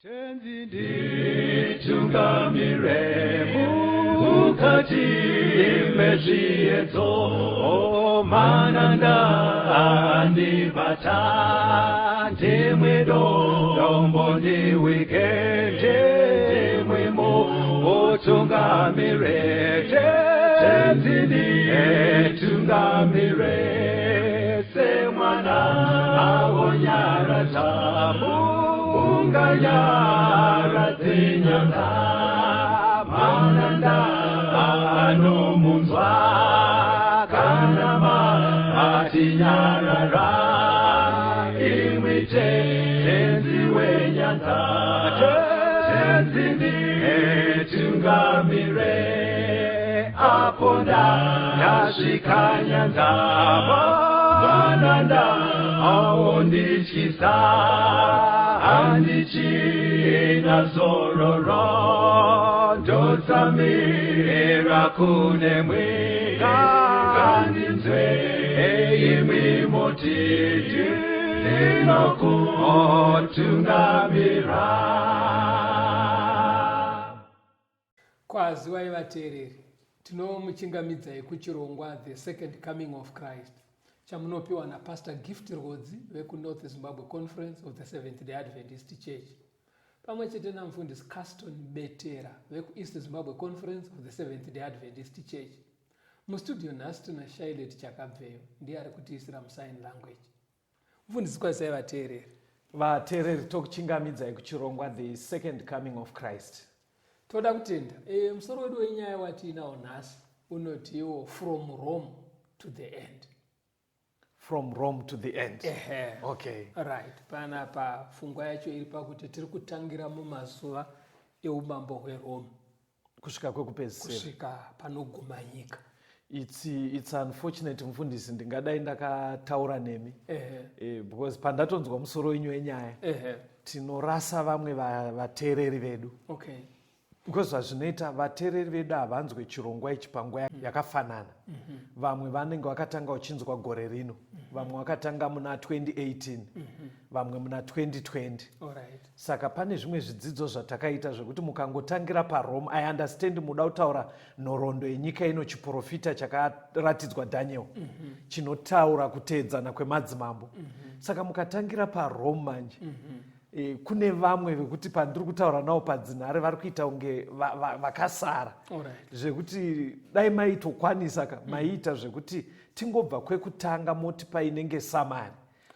Tenzi nditungamire mukati mezviedzo, mananda andibata, ndimwi dombo ndiwike, ndimwi mutungamire. Tenzi nditungamire semwana awonyaradza munganyaradze nyanza, mananda anomunzwa kana matinyarara, imwi Tenzi wenyanza. Tenzi nditungamire apo ndasvika nyanza, mananda aondityisa, handichina zororo, ndotsamira kunemwi, ngandinzwe imwi moti ndinokutungamira. Kwaziwai vateereri, tinomuchingamidzai kuchirongwa The Second Coming of Christ chamunopiwa naPastor Gift Rwodzi vekuNorth Zimbabwe Conference of the Seventh Day Adventist Church pamwe chete namufundisi Caston Betera vekuEast Zimbabwe Conference of the Seventh Day Adventist Church. Mustudio nhasi tina Shailet Chakabveyo, ndiye ari kutiisira musign language. Mufundisi, kwazisai vateereri. Vateereri, tokuchingamidzai kuchirongwa The Second Coming of Christ. Toda kutenda. Musoro wedu wenyaya watiinawo nhasi unoti iwo From Rome to the End. From Rome to the End. Ehe. Okay. Right. Panapa pfungwa yacho iri pakuti tiri kutangira mumazuva eumambo hweRome kusvika kwekupedzisira, kusvika panoguma nyika. It's unfortunate, mufundisi, ndingadai ndakataura nemi because pandatonzwa musoro wenyu wenyaya, tinorasa vamwe vateereri vedu because zvazvinoita, vateereri vedu havanzwe chirongwa ichi panguva yakafanana. Vamwe vanenge vakatanga uchinzwa gore rino, vamwe vakatanga muna 2018, vamwe muna 2020. Saka pane zvimwe zvidzidzo zvatakaita zvekuti mukangotangira paRome, I understand muda kutaura nhoroondo yenyika ino, chiprofita chakaratidzwa Daniel chinotaura kuteedzana kwemadzimambo. Saka mukatangira paRome manje, kune vamwe vekuti pandiri kutaura navo padzinhare vari kuita kunge vakasara, zvekuti dai maitokwanisa ka maiita zvekuti tingobva kwekutanga motipa inenge summary,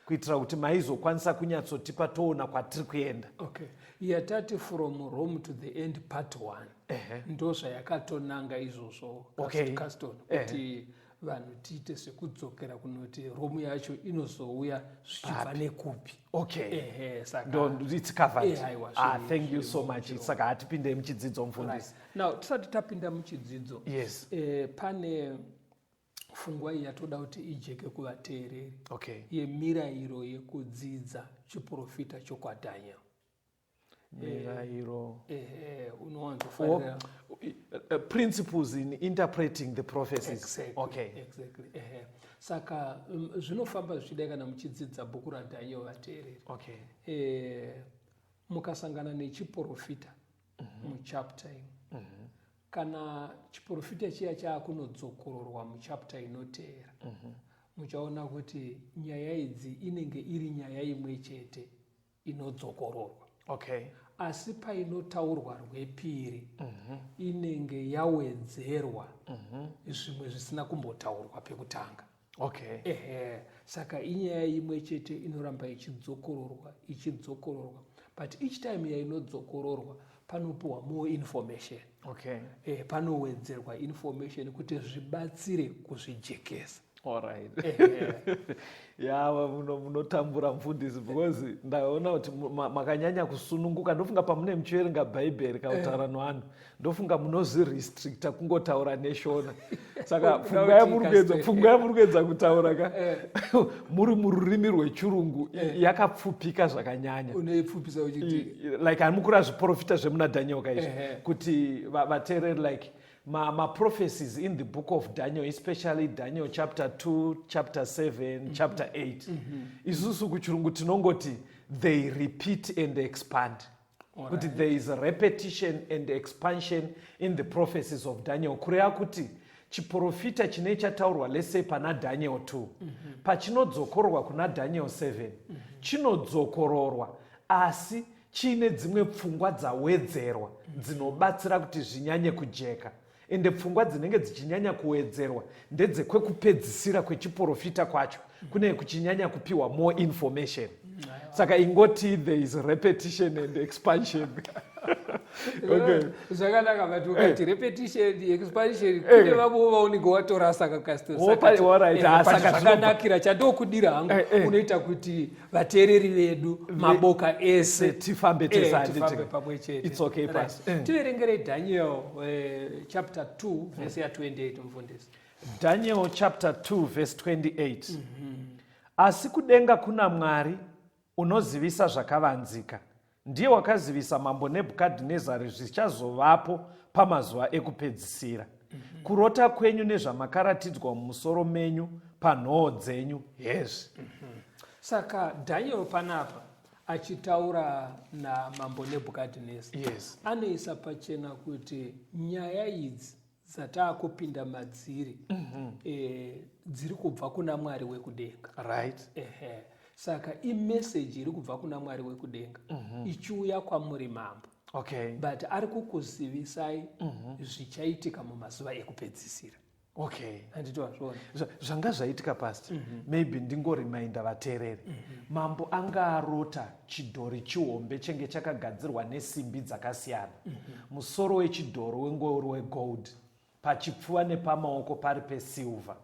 kuitira kuti maizokwanisa kunyatsotipa toona kwatiri kuenda. Okay, yatati From Rome to the End part 1, ndo zvayakatonanga izvozvo, Caston, kuti vanhu tiite sekudzokera kunoti Rome yacho inozouya zvichibva nekupi. Okay. Ehe, saka It's covered. Aiwa, Ah, thank you so much. Saka hatipindei muchidzidzo, mufundisi. Right. Now tisati tapinda muchidzidzo, pane pfungwa iyi yatoda kuti ijeke kuvateereri yemirayiro yekudzidza chiprofita chokwaDaniel. Mirayiro. Unowanzofarira. Oh, principles in interpreting the prophecies. Exactly. Exactly. Ehe. Saka zvinofamba zvichidai kana muchidzidza bhuku raDaniel, vateereri. Mukasangana nechiprofita muchapter imwe, kana chiprofita chiya chaakunodzokororwa muchapter inoteera, muchaona kuti nyaya idzi inenge iri nyaya imwe chete inodzokororwa, asi painotaurwa rwepiri inenge yawedzerwa zvimwe zvisina kumbotaurwa pekutanga. Ehe, saka inyaya imwe chete inoramba ichidzokororwa, ichidzokororwa, but each time yainodzokororwa panopiwa more information. Panowedzerwa information kuti zvibatsire kuzvijekesa. Alright. Ehe. Ya, munotambura mufundisi, because ndaona kuti makanyanya kusununguka. Ndofunga pamune muchiverenga Bhaibheri kakutaura nevanhu, ndofunga munozvirestricta kungotaura neShona. Saka pfungwa yamuri kuedza kutaura ka muri mururimi rwechirungu yakapfupika zvakanyanya. Unoipfupisa uchiti Like hamukura zviprofita zvemuna Daniel kaizvi, kuti vateereri, like ma prophecies in the book of Daniel, especially Daniel chapter 2, chapter 7, chapter 8, isusu kuchirungu tinongoti they repeat and expand. Kuti there is a repetition and expansion in the prophecies of Daniel, kureva kuti chiprofita chine chataurwa, let's say pana Daniel 2, pachinodzokororwa kuna Daniel 7, chinodzokororwa asi chiine dzimwe pfungwa dzawedzerwa dzinobatsira kuti zvinyanye kujeka. Ende pfungwa dzinenge dzichinyanya kuwedzerwa ndedzekwekupedzisira kwechiprofita kwacho, kunenge kuchinyanya kupiwa more information. Saka ingoti there is repetition and expansion, okay. Zvakanaka, but ukati repetition, expansion, kune vamwewo vaunenge watorasa. Alright, ah, saka Zvakanakira chandokudira hangu, unoita kuti vateereri vedu, maboka ese, tifambe tese, handiti? Tifambe pamwe chete. It's okay, Pastor. Tiverengerei Daniel chapter 2 vhesi ya28, mufundisi. Daniel chapter 2 verse 28: Asi kudenga kuna Mwari unozivisa zvakavanzika, ndiye wakazivisa mambo Nebhukadhinezari zvichazovapo pamazuva ekupedzisira. Kurota kwenyu nezvamakaratidzwa mumusoro menyu panhoo dzenyu hezvi. Saka Daniel panapa achitaura namambo Nebhukadhineza, anoisa pachena kuti nyaya idzi dzataakupinda madziri dziri kubva kuna Mwari wekudenga. Ehe. Saka imeseji iri kubva kuna Mwari wekudenga ichiuya kwamuri, mambo, but ari kukuzivisai zvichaitika mumazuva ekupedzisira. Handiti wazviona? Zvanga zvaitika, Pastor, maybe ndingorimainda vateereri, mambo anga arota chidhori chihombe chenge chakagadzirwa nesimbi dzakasiyana. Musoro wechidhori wenge uri wegold, pachipfuva nepamaoko pari pesilver,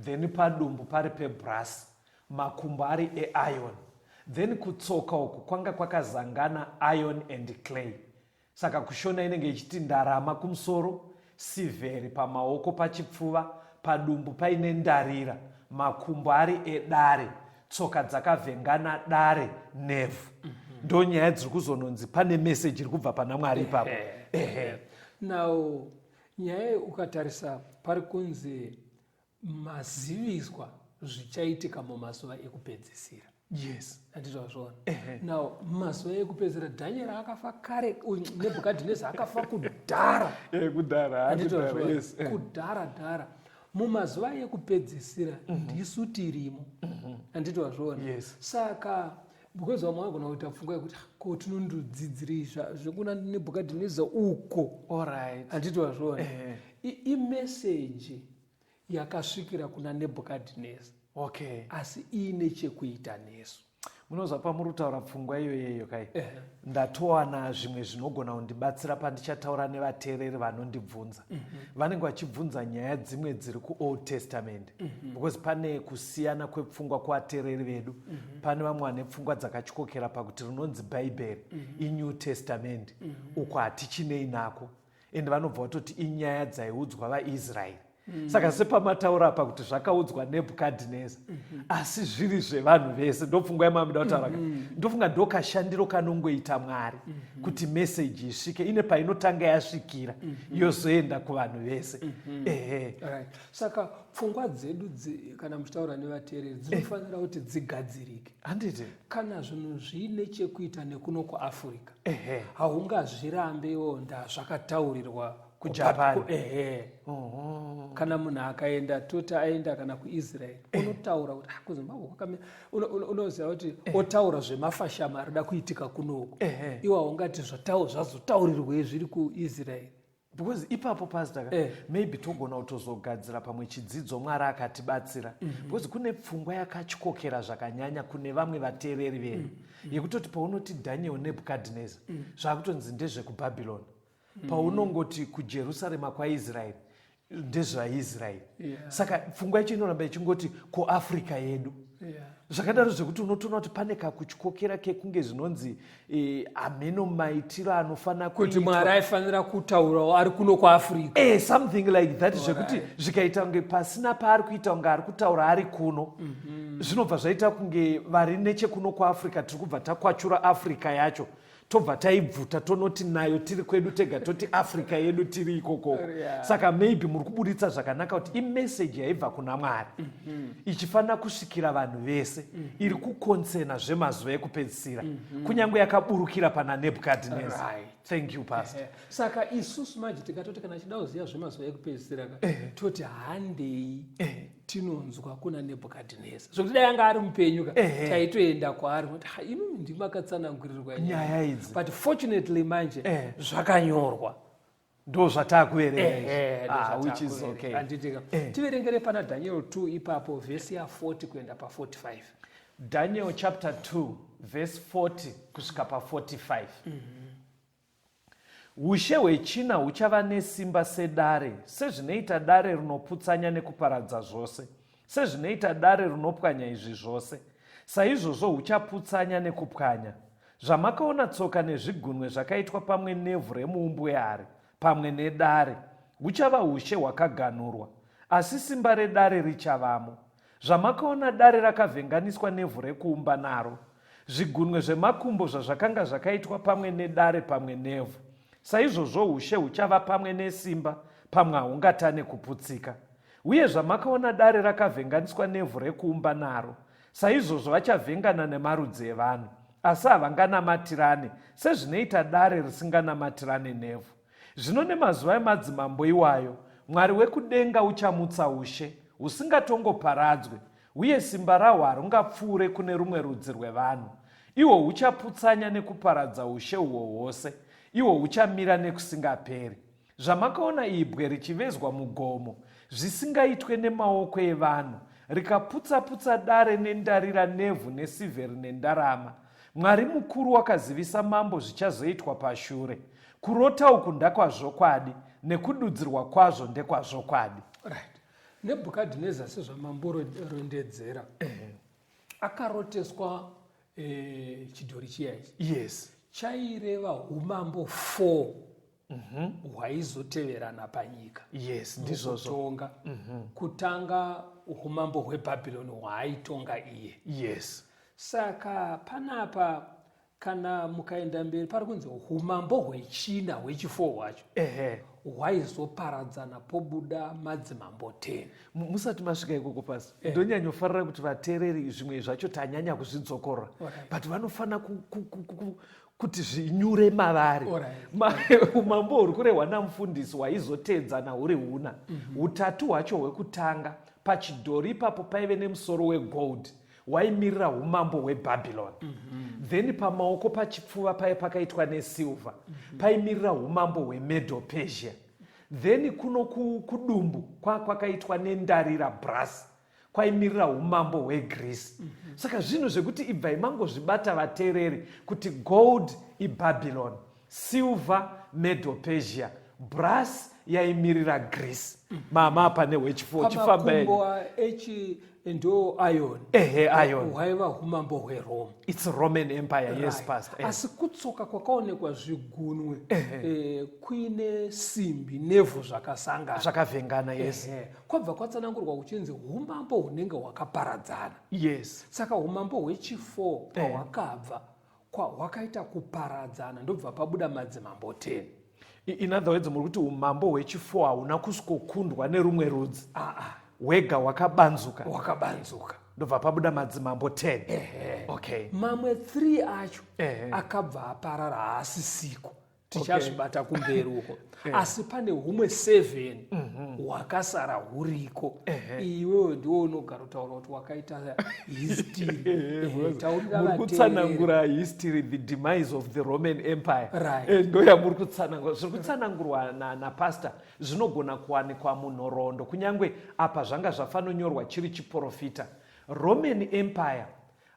then padumbu pari pebrass, makumbo ari eiron, then kutsoka uku kwanga kwakazangana iron and clay. Saka kushona inenge ichiti ndarama kumusoro, sivheri pamaoko, pachipfuva, padumbu paine ndarira, makumbo ari edare, tsoka dzakavhengana dare nevhu. Ndo nyaya dziri kuzononzi pane meseji iri kubva pana Mwari ipapo. Ehe. Now nyaya iyi ukatarisa, pari kunzi maziviswa zvichaitika mumazuva ekupedzisira. Handiti wazviona? Now mazuva ekupedzisira, Daniel akafa kare, uyu Nebhukadhineza akafa kudhara. Kudhara. Handiti kudhara, wazviona? Yes. Kudhara dhara. Mumazuva ekupedzisira ndisu tirimo, handiti wazviona? Yes. Saka because vamwe vagona kuita pfungwa yekuti, "Ah, ko tinondodzidzirei zvekuna Nebhukadhineza uko?" Handiti wazviona? Imeseji yakasvikira kuna Nebhukadhineza, asi iine chekuita nesu. Munozva, pamuri kutaura pfungwa iyoyeyo kai, ndatowana zvimwe zvinogona kundibatsira pandichataura nevateereri vanondibvunza. Vanenge vachibvunza nyaya dzimwe dziri kuOld Testament, because pane kusiyana kwepfungwa kuvateereri vedu. Pane vamwe vane pfungwa dzakatyokera pakuti rinonzi Bhaibheri iNew Testament, uko hatichinei nako, ende vanobva vatoti inyaya dzaiudzwa vaIsraeri. Saka sepamataura apa kuti zvakaudzwa Nebhukadhineza asi zviri zvevanhu vese, ndopfungwa yamamuda kutaura ka. Ndofunga ndo kashandiro kanongoita Mwari kuti meseji isvike ine painotanga yasvikira, yozoenda kuvanhu vese. Ehe. Right. Saka pfungwa dzedu kana muchitaura nevateereri dzinofanira kuti dzigadzirike. Handiti? Kana zvinhu zviine chekuita nekuno kuAfrica, haungazvirambewo ndazvakataurirwa kuJapan. Ehe. Kana munhu akaenda, toti aenda kana kuIsrael, unotaura kuti, "Ah, kuZimbabwe kwakamira." Unoziva kuti otaura zvemafashama arida kuitika kunoku, iwo haungati zvazotaurirwei zviri kuIsrael. Because ipapo, Pastor ka, maybe togona kutozogadzira pamwe chidzidzo, Mwari akatibatsira, because kune pfungwa yakatyokera zvakanyanya kune vamwe vateereri vedu yekutoti paunoti Daniel, Nebhukadhineza, zvakutonzi ndezvekuBhabhironi. Paunongoti kuJerusarema kwaIsraeri, ndezvaIsraeri. Saka pfungwa yacho inoramba ichingoti kuAfrica yedu, zvakadaro zvekuti unotoona kuti pane kakutyokera kekunge zvinonzi hameno maitiro anofanira kuti Mwari aifanira kutaurawo ari kuno kuAfrica. Something like that, zvekuti zvikaita kunge pasina paari kuita kunge ari kutaura ari kuno, zvinobva zvaita kunge vari nechekuno kuAfrica tiri kubva takwachura Africa yacho. Tobva taibvuta, tonoti nayo tiri kwedu tega, toti Africa yedu tiri ikokoko. Saka maybe muri kuburitsa zvakanaka kuti imeseji yaibva kuna Mwari ichifanira kusvikira vanhu vese, iri kuconcerna zvemazuva ekupedzisira, kunyange yakaburukira pana Nebukadnezar. Thank you, Pastor. Saka isusu manje tikatoti kana chida kuziva zvemazuva ekupedzisira ka, toti handei tinonzwa kuna Nebhukadhineza, zvokuti dai anga ari mupenyu ka, taitoenda kwaari kuti, "Ha, imimi ndimakatsanangurirwa nyaya idzi." But fortunately manje zvakanyorwa. Ndo zvataakuverenga izvi. Ah, which is okay. Handitika? Tiverengere pana Daniel 2 ipapo, vhesi ya40 kuenda pa45. Daniel chapter 2 verse 40 kusvika pa45. Ushe hwechina huchava nesimba sedare, sezvinoita dare rinoputsanya nekuparadza zvose, sezvinoita dare rinopwanya izvi zvose, saizvozvo huchaputsanya nekupwanya. Zvamakaona tsoka nezvigunwe zvakaitwa pamwe nevhu remuumbi wehari pamwe nedare, huchava ushe hwakaganurwa, asi simba redare richavamo. Zvamakaona dare rakavhenganiswa nevhu rekuumba naro, zvigunwe zvemakumbo zvazvakanga zvakaitwa pamwe nedare pamwe nevhu, saizvozvo ushe huchava pamwe nesimba, pamwe haungatane kuputsika. Uye zvamakaona dare rakavhenganiswa nevhu rekuumba naro, saizvozvo vachavhengana nemarudzi evanhu, asi havanganamatirane, sezvinoita dare risinganamatirane nevhu. Zvino nemazuva emadzimambo iwayo, Mwari wekudenga uchamutsa ushe husingatongoparadzwe, uye simba rahwo harungapfuure kune rumwe rudzi rwevanhu. Ihwo huchaputsanya nekuparadza ushe uhwo hwose, ihwo huchamira nekusingaperi. Zvamakaona ibwe richivezwa mugomo, zvisingaitwe nemaoko evanhu, rikaputsa-putsa dare nendarira nevhu nesirveri nendarama, Mwari mukuru wakazivisa mambo zvichazoitwa pashure. Kurota uku ndakwazvokwadi, nekududzirwa kwazvo ndekwazvokwadi. Right. Nebhukadhineza, sezvamamborondedzera, akaroteswa chidhori chiya ichi. Chaireva umambo 4 hwaizoteverana panyika. Yes, ndizvozvo. Mukutonga. Kutanga umambo hweBhabhironi hwaaitonga iye. Saka panapa kana mukaenda mberi, pari kunzi umambo hwechina, hwechi4 hwacho, hwaizoparadzana pobuda madzimambo 10. Musati masvika ikoko pasi, ndonyanyofarira kuti vateereri zvimwe zvacho tanyanya kuzvidzokorora, but vanofanira kuti zvinyure mavari. Umambo huri kurehwa namufundisi hwaizoteedzana huri huna. Utatu hwacho hwekutanga, pachidhori ipapo paive nemusoro wegold waimirira umambo hweBhabhironi. Then pamaoko pachipfuva paye pakaitwa nesilver, paimirira umambo hweMedo Persia. Then kuno kudumbu kwakaitwa nendarira, brass, kwaimirira umambo hweGreece. Saka zvinhu zvekuti ibvai mangozvibata, vateereri, kuti gold iBabylon, silver Medo Persia, brass yaimirira Greece. Mama apa nehwechi4, chifamba henyu. Pamakumbo echi ndo iron. Ehe, iron. Hwaiva umambo hweRome. It's Roman Empire, yes. Pastor. Asi kutsoka kwakaonekwa zvigunwe kuine simbi nevhu zvakasangana, zvakavhengana, yes. Kwabva kwatsanangurwa kuchinzi umambo hunenge hwakaparadzana. Saka umambo hwechi4 pahwakabva hwakaita kuparadzana, ndobva pabuda madzimambo 10. In other words, muri kuti umambo hwechi4 hauna kusvikokundwa nerumwe rudzi, aa, hwega hwakabanzuka. Hwakabanzuka. Ndobva pabuda madzimambo 10. Okay. Mamwe 3 acho akabva aparara, haasisiko, tichazvibata kumberi uko. Asi pane humwe 7 hwakasara huriko. Iwewe ndiwo unogara kutaura kuti wakaita history. Taurira Muri vateereri. Kutsanangura history, the demise of the Roman Empire. Ndo yamuri kutsanangura. Zviri kutsanangurwa napastor zvinogona kuwanikwa munhoroondo, kunyange apa zvanga zvafanonyorwa chiri chiprofita. Roman Empire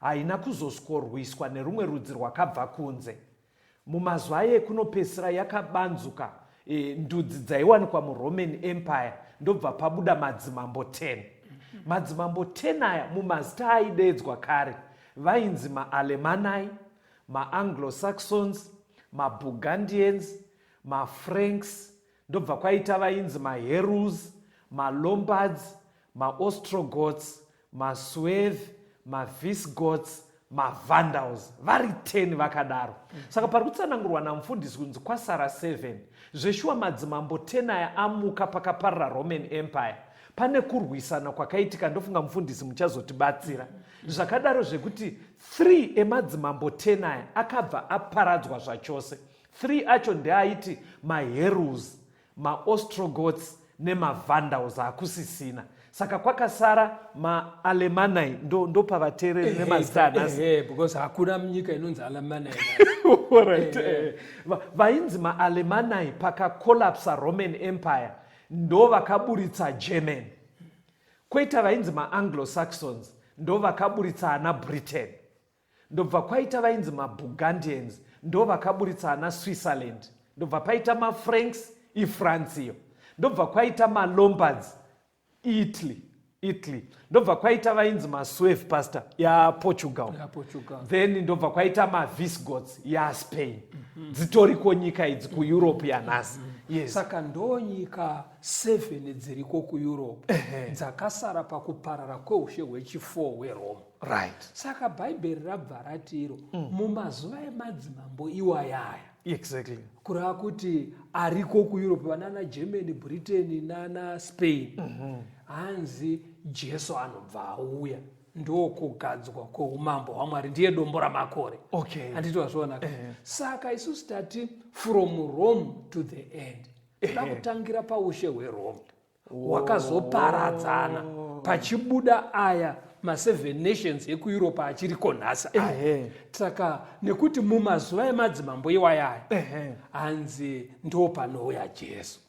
haina kuzoskorwiswa nerumwe rudzi rwakabva kunze. Mumazuva ayo ekunopedzisira yakabanzuka, ndudzi dzaiwanikwa muRoman Empire, ndobva pabuda madzimambo 10. Madzimambo 10 aya, mumazita aidedzwa kare, vainzi maAlemanai, maAnglo-Saxons, maBurgundians, maFranks, ndobva kwaita vainzi maHerus, maLombards, maOstrogoths, maSueve, maVisigoths, mavandals vari 10 vakadaro. Saka pari kutsanangurwa namufundisi kunzi kwasara 7. Zveshuwa madzimambo 10 aya amuka pakaparara Roman Empire. Pane kurwisana kwakaitika, ndofunga mufundisi muchazotibatsira. Zvakadaro zvekuti 3 emadzimambo 10 aya akabva aparadzwa zvachose. 3 acho ndeaiti maHeruls, maOstrogoths nemaVandals hakusisina. Saka kwakasara maAlemanai, ndopavateereri nemazita anhasi. Because hakuna nyika inonzi Alemanai. Alright, vainzi maAlemanai pakakolapsa Roman Empire ndo vakaburitsa German. Kwoita vainzi maAnglo-Saxons ndo vakaburitsa ana Britain. Ndobva kwaita vainzi maBurgundians ndo vakaburitsa ana Switzerland. Ndobva paita maFranks iFrance iyo. Ndobva kwaita maLombards Italy. Italy. Ndobva kwaita vainzi maSueve pastor yaPortugal. YaPortugal. Then ndobva kwaita maVisigoths yaSpain. Dzitoriko nyika idzi kuEurope yanhasi. Yes. Saka ndo nyika 7 dziriko kuEurope dzakasara pakuparara kweushe hwechi4 hweRoma. Right. Saka Bhaibheri rabva rati iro mumazuva emadzimambo iwayaya. Exactly. Kureva kuti ariko kuEurope vanana Germany, Britain nana Spain. Hanzi Jesu anobva auya ndokugadzwa kweumambo hwaMwari, ndiye dombo ramakore. Okay. Handiti wazviona? Saka isusu tati from Rome to the end. Toda kutangira paushe hweRome hwakazoparadzana pachibuda aya ma7 nations ekuEurope achiriko nhasi aya. Saka nekuti mumazuva emadzimambo iwayaya hanzi ndo panouya Jesu.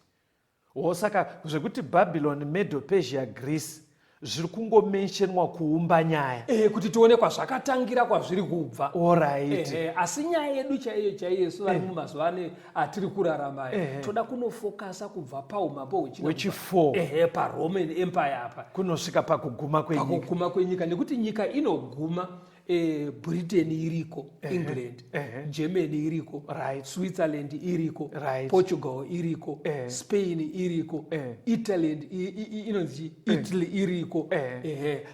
Saka zvekuti Babylon, Medo, Persia, Greece zviri kungomentionwa kuumba nyaya. Kuti tione kwazvakatangira, kwazviri kubva. Alright. Asi nyaya yedu chaiyo chaiyo isu vari mumazuva ane atiri kurarama aya, toda kunofokasa kubva paumambo hwechi4. PaRoman Empire apa. Kunosvika pakuguma kwenyika. Pakuguma kwenyika, nekuti nyika inoguma, Britain iriko, England, Germany iriko, Switzerland iriko, Portugal iriko, Spain iriko, Italy inonzi Italy iriko.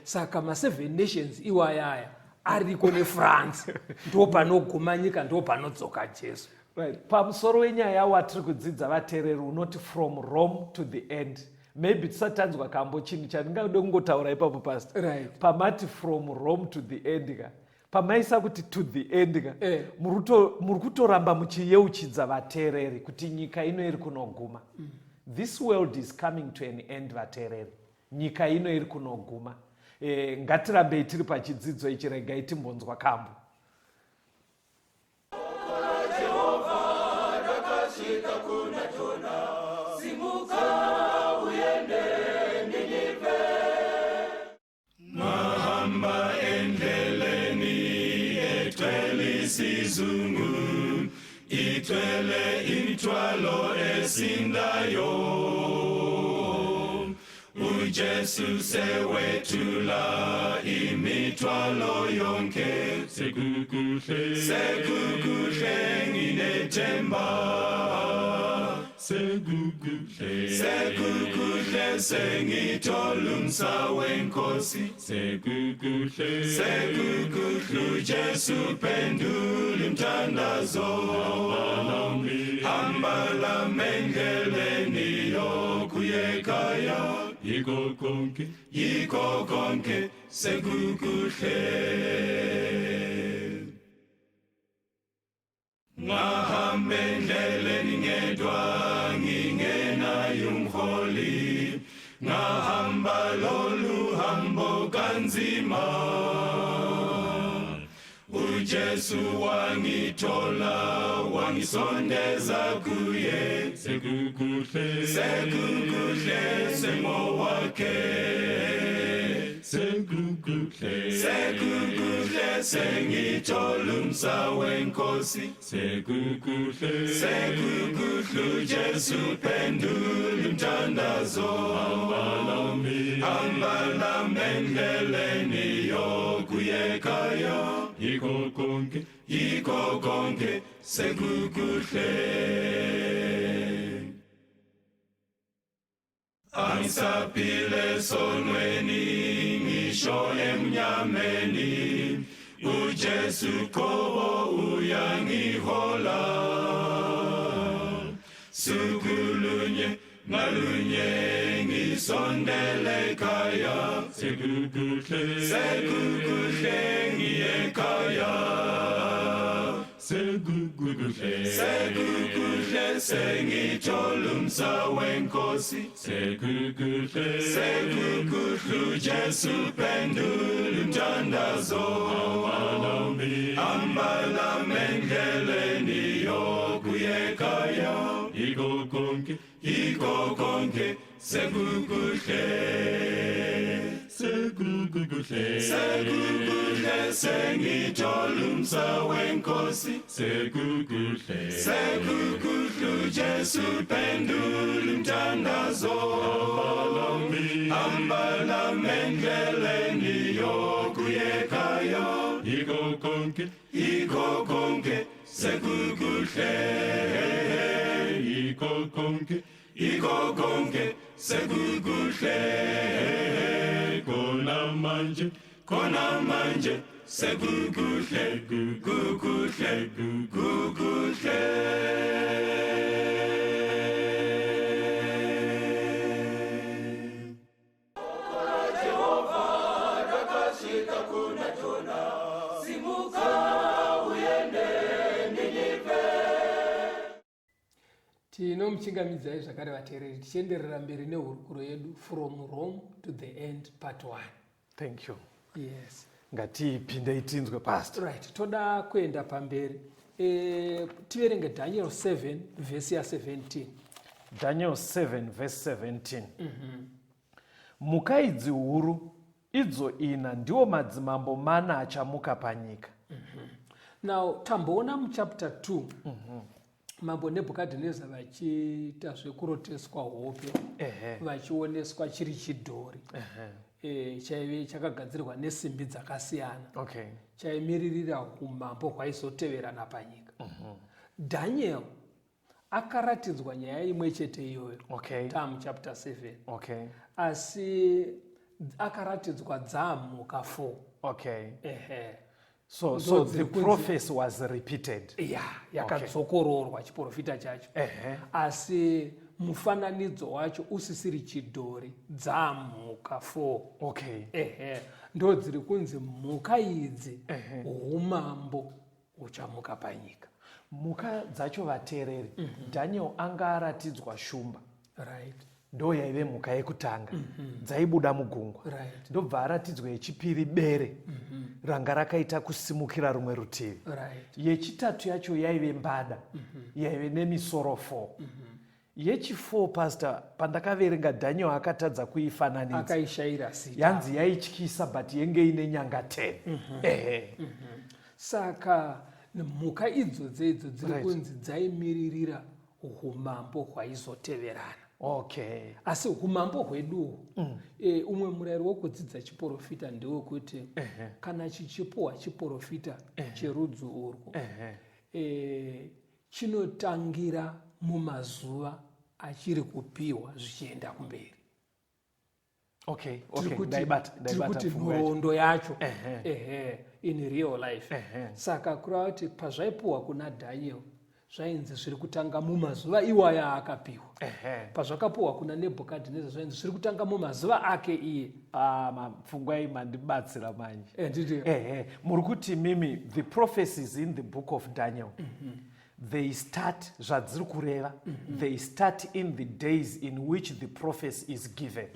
Saka ma7 nations iwayaya ariko neFrance, ndo panoguma nyika, ndo panodzoka Jesu. Right. Pamusoro wenyaya watiri kudzidza vateereri unoti from Rome to the end. Maybe tisati tanzwa kambo, chinhu chandingade kungotaura ipapo pastor. Right. Pamati from Rome to the end ka, pamaisa kuti to the end ka, muri kutoramba muchiyeuchidza vateereri kuti nyika ino iri kunoguma. This world is coming to an end, vateereri. Nyika ino iri kunoguma. Ngatirambei tiri pachidzidzo ichi, regai timbonzwa kambo. Ngahamba endleleni egcwele isizungu, ithwele imithwalo esindayo. UJesu sewethula imithwalo yonke. Sekukuhle, sekukuhle, nginethemba. Sekukuhle, sekukuhle, sengithola umsa wenkosi. Sekukuhle, sekukuhle, uJesu phendula imthandazo. Hamba lami endleleni yokuya ekhaya. Yiko konke, yiko konke, sekukuhle. Ngahamba endleleni ngedwa ngingenaye umholi, ngahamba lolu hambo kanzima. uJesu wangithola, wangisondeza kuye. Sekukuhle, sekukuhle, sengowakhe. Sekukuhle, sekukuhle, sengithola umsa wenkosi. Sekukuhle, sekukuhle, uJesu phendula imthandazo. Hamba lami endleleni yokuya ekhaya. Yiko konke, yiko konke, sekukuhle. Angisaphile esonweni, ngisho emnyameni. uJesu qobo uyangihola. Suku lunye ngalunye ngisondele ekhaya, sekukuhle, sekukuhle ngiye ekhaya, sekukuhle, sekukuhle sengithola umsa wenkosi, sekukuhle, sekukuhle uJesu phendula umthandazo. Hamba nami endleleni yokuya ekhaya, yiko konke, yiko konke sekukuhle, sekukuhle, sekukuhle sengithola umsa wenkosi, sekukuhle, sekukuhle uJesu phendula umthandazo. Hamba nami endleleni yokuya ekhaya, yiko konke, yiko konke sekukuhle, yiko konke, yiko konke sekukuhle, khona manje, khona manje sekukuhle, kukuhle, kukuhle. Tinomuchingamidzai zvakare vateereri, tichienderera mberi nehurukuro yedu, From Rome to the End, part 1. Thank you. Yes. Ngatipindei tinzwe, Pastor. Right, toda kuenda pamberi. Tiverenge Daniel 7 vhesi ya17. Daniel 7 verse 17. Mhuka idzi huru idzo ina ndiwo madzimambo mana achamuka panyika. Now tamboona muchapter 2 mambo Nebhukadhineza vachiita zvekuroteswa hope, vachioneswa chiri chidhori chaive chakagadzirwa nesimbi dzakasiyana, chaimiririra umambo hwaizoteverana panyika. Daniel akaratidzwa nyaya imwe chete iyoyo tamu chapter 7, asi akaratidzwa dzamhuka 4. So the prophecy was repeated. Ya, yakadzokororwa chiprofita chacho, asi mufananidzo wacho usisiri chidhori, dzamhuka 4. Ndo dziri kunzi mhuka idzi umambo huchamuka panyika. Mhuka dzacho, vateereri, Daniel anga aratidzwa shumba. Ndo yaive mhuka yekutanga dzaibuda mugungwa. Ndobva aratidzwa yechipiri, bere ranga rakaita kusimukira rumwe rutivi. Yechitatu yacho yaive mbada yaive nemisoro 4. Yechi4, Pastor, pandakaverenga, Daniel akatadza kuifananidza. Akaishayira zita. Yanzi yaityisa but yenge ine nyanga 10. Ehe. Saka mhuka idzodzo idzo dziri kunzi dzaimiririra umambo hwaizoteverana. Asi umambo hweduhwo, umwe murayiro wokudzidza chiprofita ndewekuti kana chichipuhwa chiprofita cherudzi urwo, chinotangira mumazuva achiri kupiwa zvichienda kumberi. Tiri Ndaibata, tiri ndaibata kuti pfungwa yacho. Nhoroondo yacho, ehe, in real life. Saka kureva kuti pazvaipuhwa kuna Daniel zvainzi zviri kutanga mumazuva iwaya akapiwa. Pazvakapuhwa kuna Nebhukadhineza zvainzi zviri kutanga mumazuva ake iye. Ah, pfungwa iyi mandibatsira manje. Nditi Ehe, muri kuti mimi the prophecies in the book of Daniel, they start, zvadziri kureva, they start in the days in which the prophecy is given.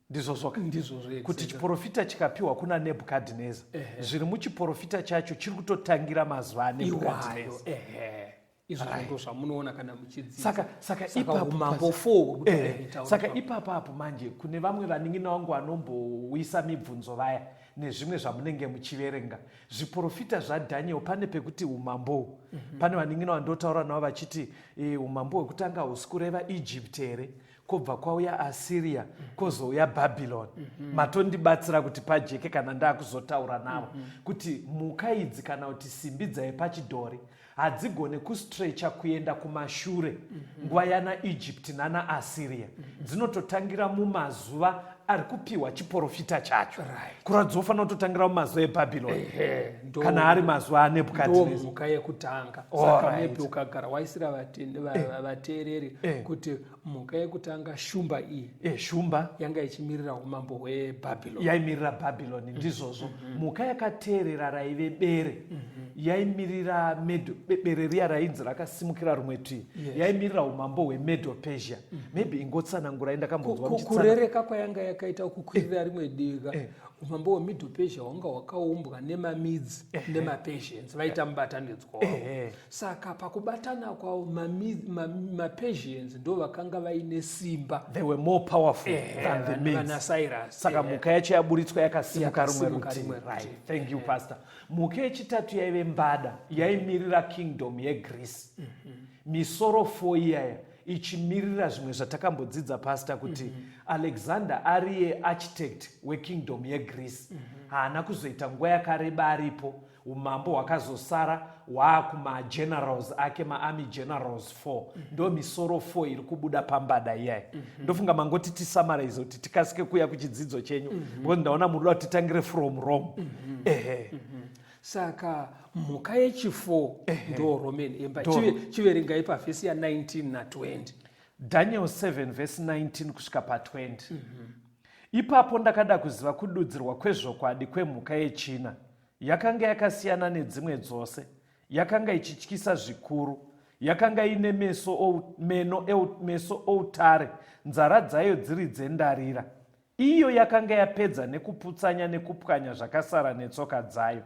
Ndizvo zvoka? Ndizvozvo. Kuti chiprofita chikapiwa kuna Nebhukadhineza, zviri muchiprofita chacho chiri kutotangira mazuva aNebhukadhineza. Iwayo, ehe, izvozvo ndo zvamunoona kana muchidzidza. Saka Saka ipapo umambo 4. Saka ipapo apo manje kune vamwe vanin'ina vangu vanombowisa mibvunzo vaya nezvimwe zvamunenge muchiverenga zviprofita zvaDhaniel, pane pekuti umambo uhu, pane vanin'ina vandotaura navo vachiti umambo hwekutanga husi kureva Egypt here, kwobva kwauya Assyria, kwozouya Babylon? Matondibatsira kuti pajeke kana ndaakuzotaura navo kuti mhuka idzi kana kuti simbi dzaipa chidhori hadzigone kustrecha kuenda kumashure nguva yana Egypt nana Assyria, dzinototangira mumazuva. ari kupiwa chiprofita chacho. Kuratidza ufanira kutotangira mumazuva eBhabhironi kana ari mazuva aNebhukadhineza. Mhuka yekutanga. Saka maybe ukagara waisira vateereri kuti mhuka yekutanga shumba iyi. Shumba yanga ichimirira umambo hweBhabhironi. Yaimirira Bhabhironi, ndizvozvo. Mhuka yakateerera raive bere. Yaimirira bere riya rainzi rakasimukira rumwe tii. Yaimirira umambo hweMedo Persia. Maybe ingotsanangurai, ndakambonzwa. Kurereka kwayanga yakaita kukwirira rimwe diga, umambo hweMiddle Persia hwanga hwakaumbwa nemaMedes nemaPersians, vaita mubatanidzwa wavo. Saka pakubatana kwavo, maPersians ndo vakanga vaine simba. They were more powerful than the Medes. Vana Cyrus. Saka mhuka yacho yaburitswa yakasimuka rumwe Yakasimuka rutivi. Rimwe rutivi. Right, thank you, Pastor. Mhuka yechitatu yaive mbada, yaimirira kingdom yeGreece. Misoro 4 iyaya ichimirira zvimwe zvatakambodzidza, Pastor, kuti Alexander ariye architect wekingdom yeGreece haana kuzoita nguva yakareba aripo. Umambo hwakazosara hwaakumagenerals ake, maarmy generals 4. Ndo misoro 4 iri kubuda pambada iyaya. Ndofunga mangoti tisummarize kuti tikasike kuuya kuchidzidzo chenyu, because ndaona muri kuda kuti titangire from Rome. Ehe. Saka mhuka yechi4 ndo Roman Empire. Chiverengai pavhesi ya19 na20. Daniel 7 vhesi 19 kusvika pa20. Ipapo ndakada kuziva kududzirwa kwezvokwadi kwemhuka yechina, yakanga yakasiyana nedzimwe dzose, yakanga ichityisa zvikuru, yakanga ine meso meno meso outare, nzara dzayo dziri dzendarira. Iyo yakanga yapedza nekuputsanya nekupwanya zvakasara netsoka dzayo,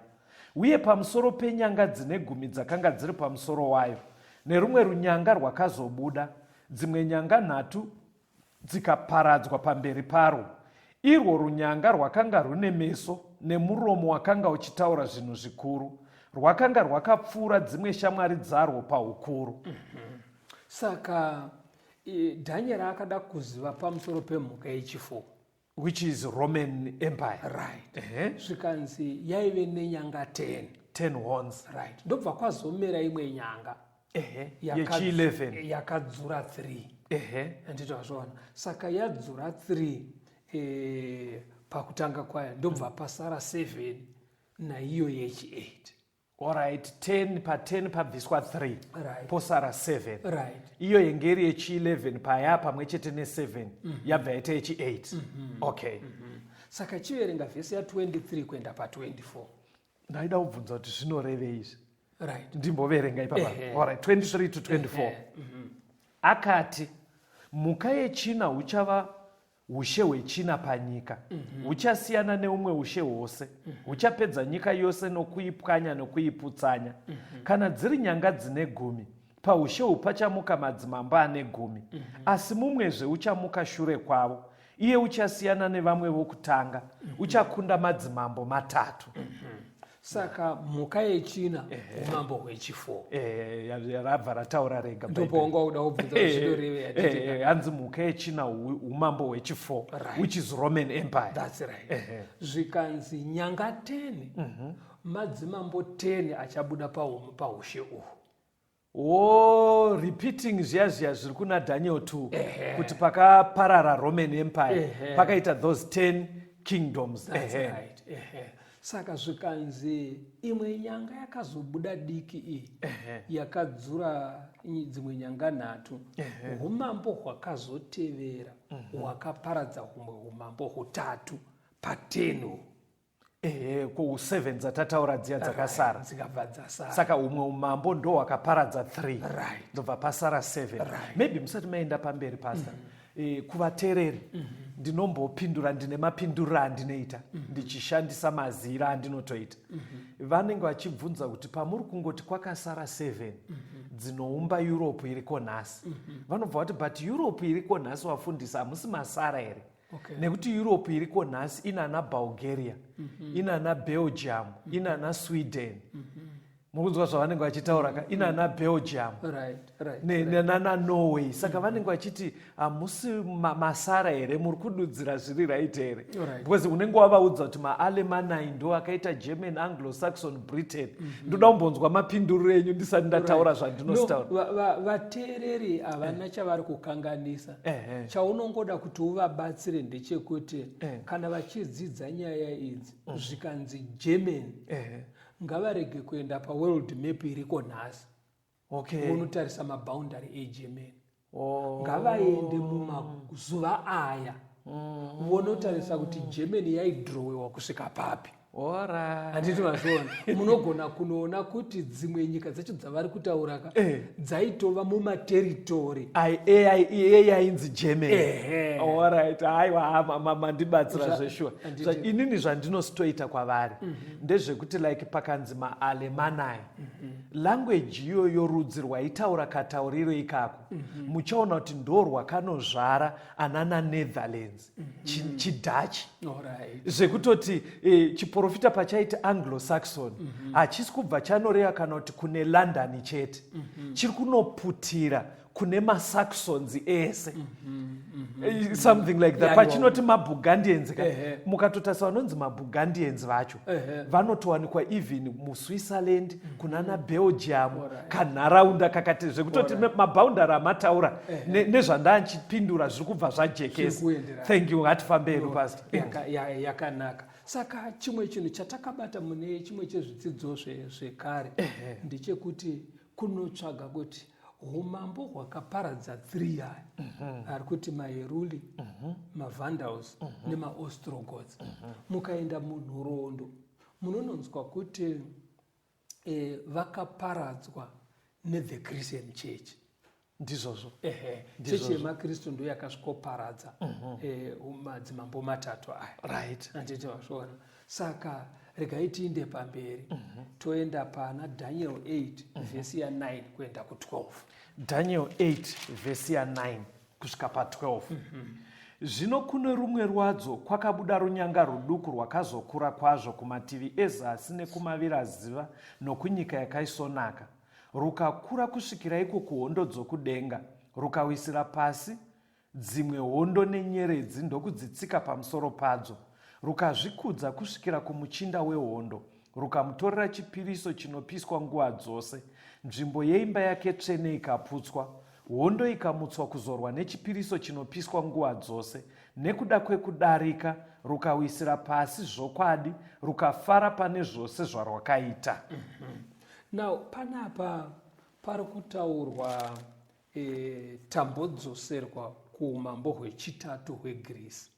uye pamusoro penyanga dzine 10 dzakanga dziri pamusoro wayo, nerumwe runyanga rwakazobuda, dzimwe nyanga nhatu dzikaparadzwa pamberi parwo. Irwo runyanga rwakanga rune meso nemuromo wakanga uchitaura zvinhu zvikuru, rwakanga rwakapfuura dzimwe shamwari dzarwo paukuru. Saka Daniel akada kuziva pamusoro pemhuka yechi4, which is Roman Empire. Right. Zvikanzi yaive nenyanga 10. 10 horns. Right, ndobva kwazomera imwe nyanga Yechi11. Yakadzura 3. Handiti wazviona? Saka yadzura 3 pakutanga kwayo, ndobva pasara 7 naiyo yechi8. Alright, 10 pa10 pabviswa 3, posara 7. Iyo yenge iri yechi11 paya pamwe chete ne7 yabva yaita yechi8. Okay. Saka chiverenga vhesi ya23 kuenda pa24. Ndaida kubvunza kuti zvinorevei izvi. Ndimboverenga ipapa. Ehe. Alright, 23 to 24. Akati, mhuka yechina huchava ushe hwechina panyika, huchasiyana neumwe ushe hwose, huchapedza nyika yose nokuipwanya nokuiputsanya. Kana dziri nyanga dzine 10, paushe uhu pachamuka madzimambo ane 10, asi mumwezve uchamuka shure kwavo. Iye uchasiyana nevamwe vokutanga, uchakunda madzimambo matatu. Saka mhuka yechina umambo hwechi4. Rabva rataura rega. Ndopawanga uda kubvunza kuti zvinorevei, handiti? Hanzi mhuka yechina umambo hwechi4, which is Roman Empire. That's right. Zvikanzi nyanga 10 madzimambo 10 achabuda paushe uhu. O, repeating zviya zviya zviri kuna Daniel 2, kuti pakaparara Roman Empire, pakaita those 10 kingdoms. That's right. Ehe. Saka zvikanzi imwe nyanga yakazobuda diki iyi, yakadzura dzimwe nyanga nhatu, umambo hwakazotevera hwakaparadza humwe umambo hutatu pa10 uhu. Ehe, ko 7 dzatataura dziya dzakasara. Dzikabva dzasara. Saka umwe umambo ndo hwakaparadza 3, ndobva pasara 7. Maybe musati maenda pamberi, Pastor, kuvateereri ndinombopindura, ndine mapinduriro andinoita ndichishandisa mazira andinotoita. Vanenge vachibvunza kuti pamuri kungoti kwakasara 7 dzinoumba Europe iriko nhasi, vanobva vati, "But Europe iriko nhasi, wafundisa, hamusi masara here?" Nekuti Europe iriko nhasi inana Bulgaria, inana Belgium, inana Sweden. Mukunzwa zvavanenge vachitaura ka, inana Belgium nenana Norway. Saka vanenge vachiti hamusi masara here, muri kududzira zviri right here? Because unenge wavaudza kuti maAlemanai ndo akaita German, Anglo Saxon, Britain. Ndoda kumbonzwa mapinduriro enyu ndisati ndataura zvandinotaura. Vateereri havana chavari kukanganisa. Chaunongoda kuti uvabatsire ndechekuti kana vachidzidza nyaya idzi, zvikanzi German, ngavarege kuenda paworld map iriko nhasi vonotarisa maboundary eGermany. Ngavaende mumazuva aya vonotarisa kuti Germany yaidhirowewa kusvika papi. Handiti mazviona? Munogona kunoona kuti dzimwe nyika dzacho dzavari kutaura ka dzaitova mumateritori Yainzi Germany. Alright, haiwa, mandibatsira zveshuwa. Inini zvandinositoita kwavari ndezvekuti like pakanzi maAlemanai, language iyoyo, rudzi rwaitaura katauriro ikako, muchaona kuti ndo rwakanozvara anana Netherlands, chiDutch. Zvekutoti chiprofita pachaiti Anglo Saxon, hachisi kubva chanoreva kana kuti kune London chete. Chiri kunoputira kune maSaxons ese. Something like that. Pachinoti maBurgundians ka, mukatotarisa vanonzi maBurgundians vacho vanotowanikwa even muSwitzerland, kunana Belgium, kanharaunda kakati zvekutoti maboundary amataura nezvandanchipindura zviri kubva zvajekesa. Zviri kuenderana. Thank you, ngatifambe hedu, Pastor. Yakanaka. Saka chimwe chinhu chatakabata mune chimwe chezvidzidzo zvekare ndechekuti kunotsvaga kuti umambo hwakaparadza 3 aya ari kuti maHeruli, maVandals nemaOstrogoths. Mukaenda munhoroondo munononzwa kuti vakaparadzwa nethe Christian Church. Ndizvozvo. Ehe, chechi yemakristu ndo yakasvikoparadza madzimambo matatu aya. Handiti vazviona? Saka regai tiinde pamberi, toenda pana Daniel 8 vhesi ya9 kuenda ku12. Daniel 8 vhesi ya9 kusvika pa12. Zvino kune rumwe rwadzo kwakabuda runyanga ruduku rwakazokura kwazvo kumativi ezasi nekumavirazuva nokunyika yakaisvonaka, rukakura kusvikira iko kuhondo dzokudenga, rukawisira pasi dzimwe hondo nenyeredzi ndokudzitsika pamusoro padzo. Rukazvikudza kusvikira kumuchinda wehondo, rukamutorera chipiriso chinopiswa nguva dzose. Nzvimbo yeimba yake tsvene ikaputswa, hondo ikamutswa kuzorwa nechipiriso chinopiswa nguva dzose. Nekuda kwekudarika rukawisira pasi zvokwadi, rukafara pane zvose zvarwakaita. Now panapa pari kutaurwa tambodzoserwa kuumambo hwechitatu hweGreece.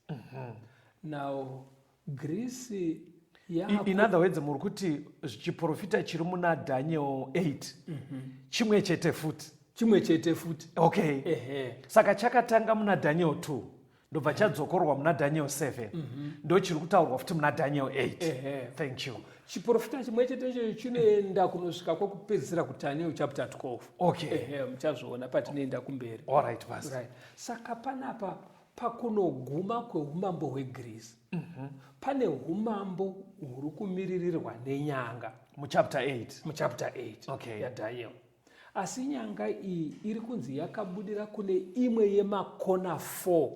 Now Greece In other words, muri kuti chiprofita chiri muna Daniel 8 chimwe chete futi? Chimwe chete futi. Okay. Saka chakatanga muna Daniel 2, ndobva chadzokorwa muna Daniel 7, ndo chiri kutaurwa futi muna Daniel 8. Ehe. Thank you. Chiprofita chimwe chete ichocho chinoenda kunosvika kwekupedzisira kuDaniel chapter 12. Ehe, muchazviona patinoenda kumberi. Alright, Pastor. Right. Saka panapa pakunoguma kweumambo hweGreece, pane umambo huri kumiririrwa nenyanga. Muchapter 8? Muchapter 8 yaDaniel. Asi nyanga iyi iri kunzi yakabudira kune imwe yemakona 4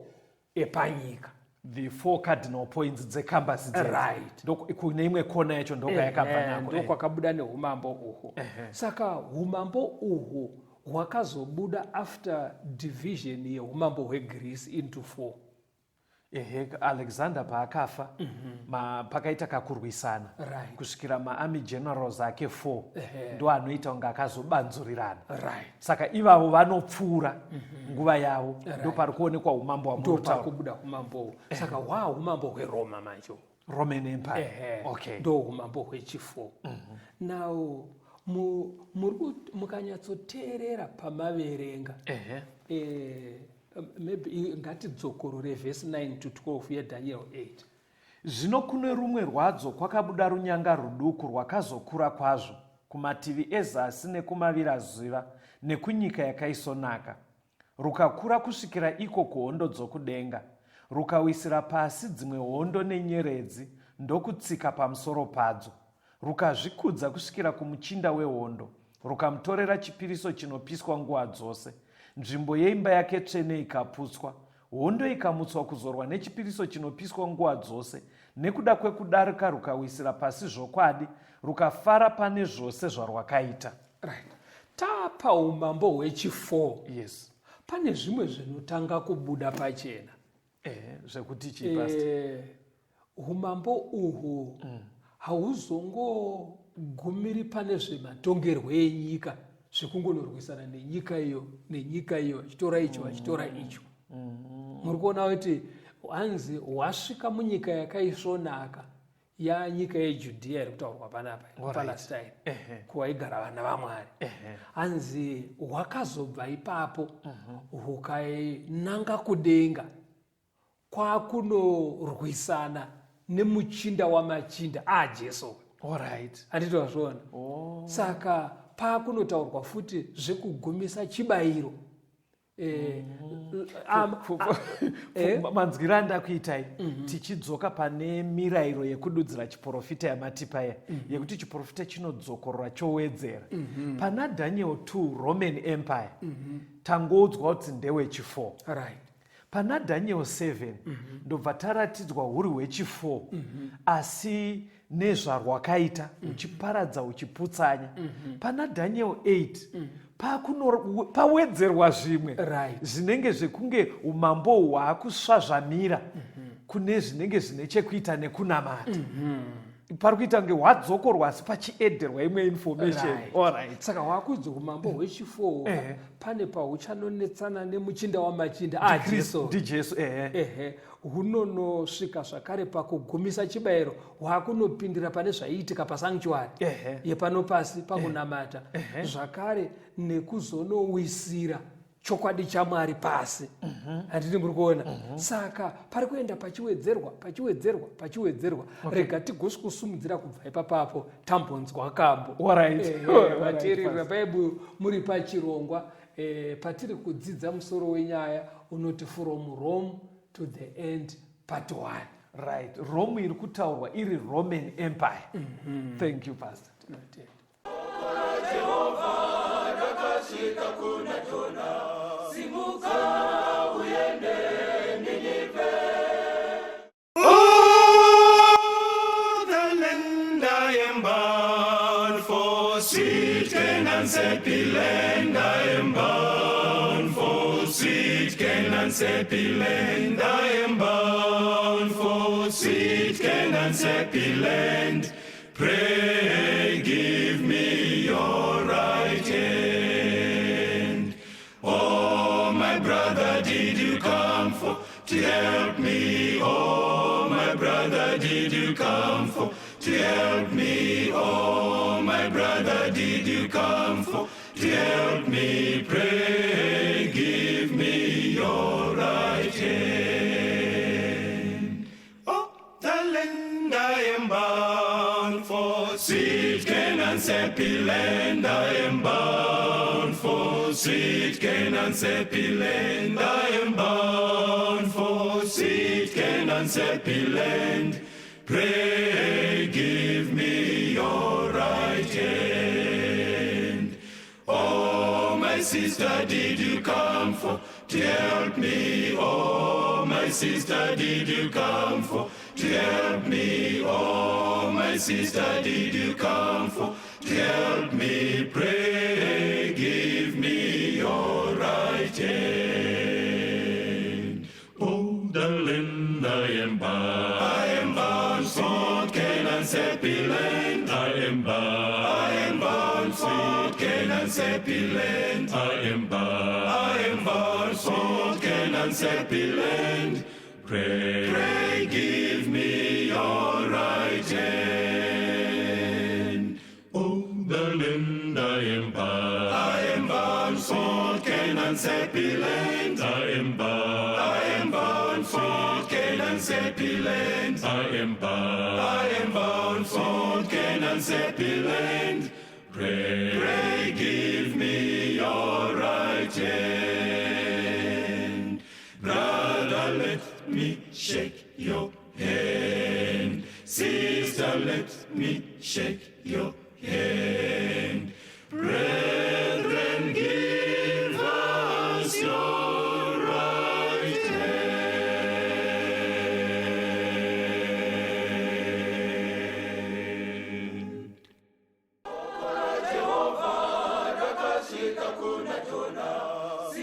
epanyika. The four cardinal points dzecompass. Right. Kune imwe kona yacho ndokwayakabva nako. Ndokwakabuda neumambo uhu. Saka umambo uhu hwakazobuda after division yeumambo hweGreece into four. Ehe, Alexander paakafa, pakaita kakurwisana kusvikira maarmy generals ake 4 ndo anoita kunge akazobanzurirana. Saka ivavo vanopfuura nguva yavo, ndo pari kuonekwa umambo Ndo hwamunotaura. Pari kubuda umambo uhu. Saka hwa umambo hweRoma manje uhu. Roman Empire. Ndo umambo hwechi4. Now mukanyatsoteerera pamaverenga, maybe ngatidzokorore vhesi 9 to 12 yaDaniel 8. Zvino kune rumwe rwadzo kwakabuda runyanga ruduku rwakazokura kwazvo kumativi ezasi nekumavirazuva nekunyika yakaisvonaka, rukakura kusvikira iko kuhondo dzokudenga, rukawisira pasi dzimwe hondo nenyeredzi ndokutsika pamusoro padzo. Rukazvikudza kusvikira kumuchinda wehondo, rukamutorera chipiriso chinopiswa nguva dzose. Nzvimbo yeimba yake tsvene ikaputswa, hondo ikamutswa kuzorwa nechipiriso chinopiswa nguva dzose. Nekuda kwekudarika rukawisira pasi zvokwadi, rukafara pane zvose zvarwakaita. Right. Tapa umambo hwechi4. Yes. Pane zvimwe zvinotanga kubuda pachena. Zvekuti chii, Pastor? Umambo uhu hauzongogumiri pane zvematongerwo enyika, zvekungonorwisana nenyika iyo nenyika iyo, achitora icho achitora icho. Muri kuona kuti hanzi hwasvika munyika yakaisvonaka, yanyika yeJudhiya iri kutaurwa panapa, Palestine, kuwaigara vana vaMwari. Hanzi hwakazobva ipapo hukainanga kudenga, kwakunorwisana nemuchinda wamachinda aJesu. Handiti wazviona? Saka pakunotaurwa futi zvekugumisa chibayiro. Manzwiro andakuitai, tichidzoka pane mirayiro yekududzira chiprofita yamatipa iya, yekuti chiprofita chinodzokorora chowedzera. Pana Daniel 2, Roman Empire, tangoudzwa kuti ndewechi4. Pana Daniel 7 ndobva taratidzwa huri hwechi4, asi nezvarwakaita, huchiparadza huchiputsanya. Pana Daniel 8 pawedzerwa zvimwe zvinenge zvekunge umambo hwaakusvazvamira kune zvinenge zvine chekuita nekunamata. Pari kuita kunge hwadzokorwa, asi pachiedherwa imwe information. Saka hwakunzi umambo hwechi4 pane pahuchanonetsana nemuchinda wamachinda aJesu. NdiJesu, ehe. Ehe, hunonosvika zvakare pakugumisa chibayiro, hwakunopindira pane zvaiitika pasanctuary yepano pasi pakunamata, zvakare nekuzonowisira chokwadi chaMwari pasi. Handiti muri kuona? Saka pari kuenda pachiwedzerwa, pachiwedzerwa, pachiwedzerwa. Rega tigosvikusumudzira kubva ipapapo, tambonzwa kambo. Vateereri vaBhaibheri, muri pachirongwa patiri kudzidza musoro wenyaya unoti From Rome to the End, Part 1. Right, Rome iri kutaurwa iri Roman Empire. Thank you, Pastor. Tinotenda. Jehovha rakasvika kuna Jona, simuka uende Ninive. Oh, the land I am bound for, sweet Canaan, happy land I am bound for, sweet Canaan, happy land I am bound for, sweet Canaan, happy land. Pray, give me your right hand. Oh, my brother, did you come for to help me? Oh, my brother, did you come for to help me? Oh, my brother, did you come for to help me? Pray, give me your right hand. Oh, the land I am bound for, sweet Canaan's happy land I am bound for, sweet Canaan's happy land I am bound for, sweet Canaan's happy land. Pray, give me your right hand. Oh, my sister, did you come for to help me? Oh, my sister, did you come for to help me? Oh, my sister, did you come for to help me? Pray, give me your right hand. Oh, the land I am bound, I am bound for Canaan's happy land. I am bound, I am bound for Canaan's happy land. I am bound, I am bound for Canaan's happy land. Pray, pray, give me your right hand. Oh, the land I am bound, I am bound for Canaan's happy land. I am bound, I am bound for Canaan's happy land. I am bound, I am bound for Canaan's happy land. Pray, pray, give me your right hand. Brother, let me shake your hand. Sister, let me shake.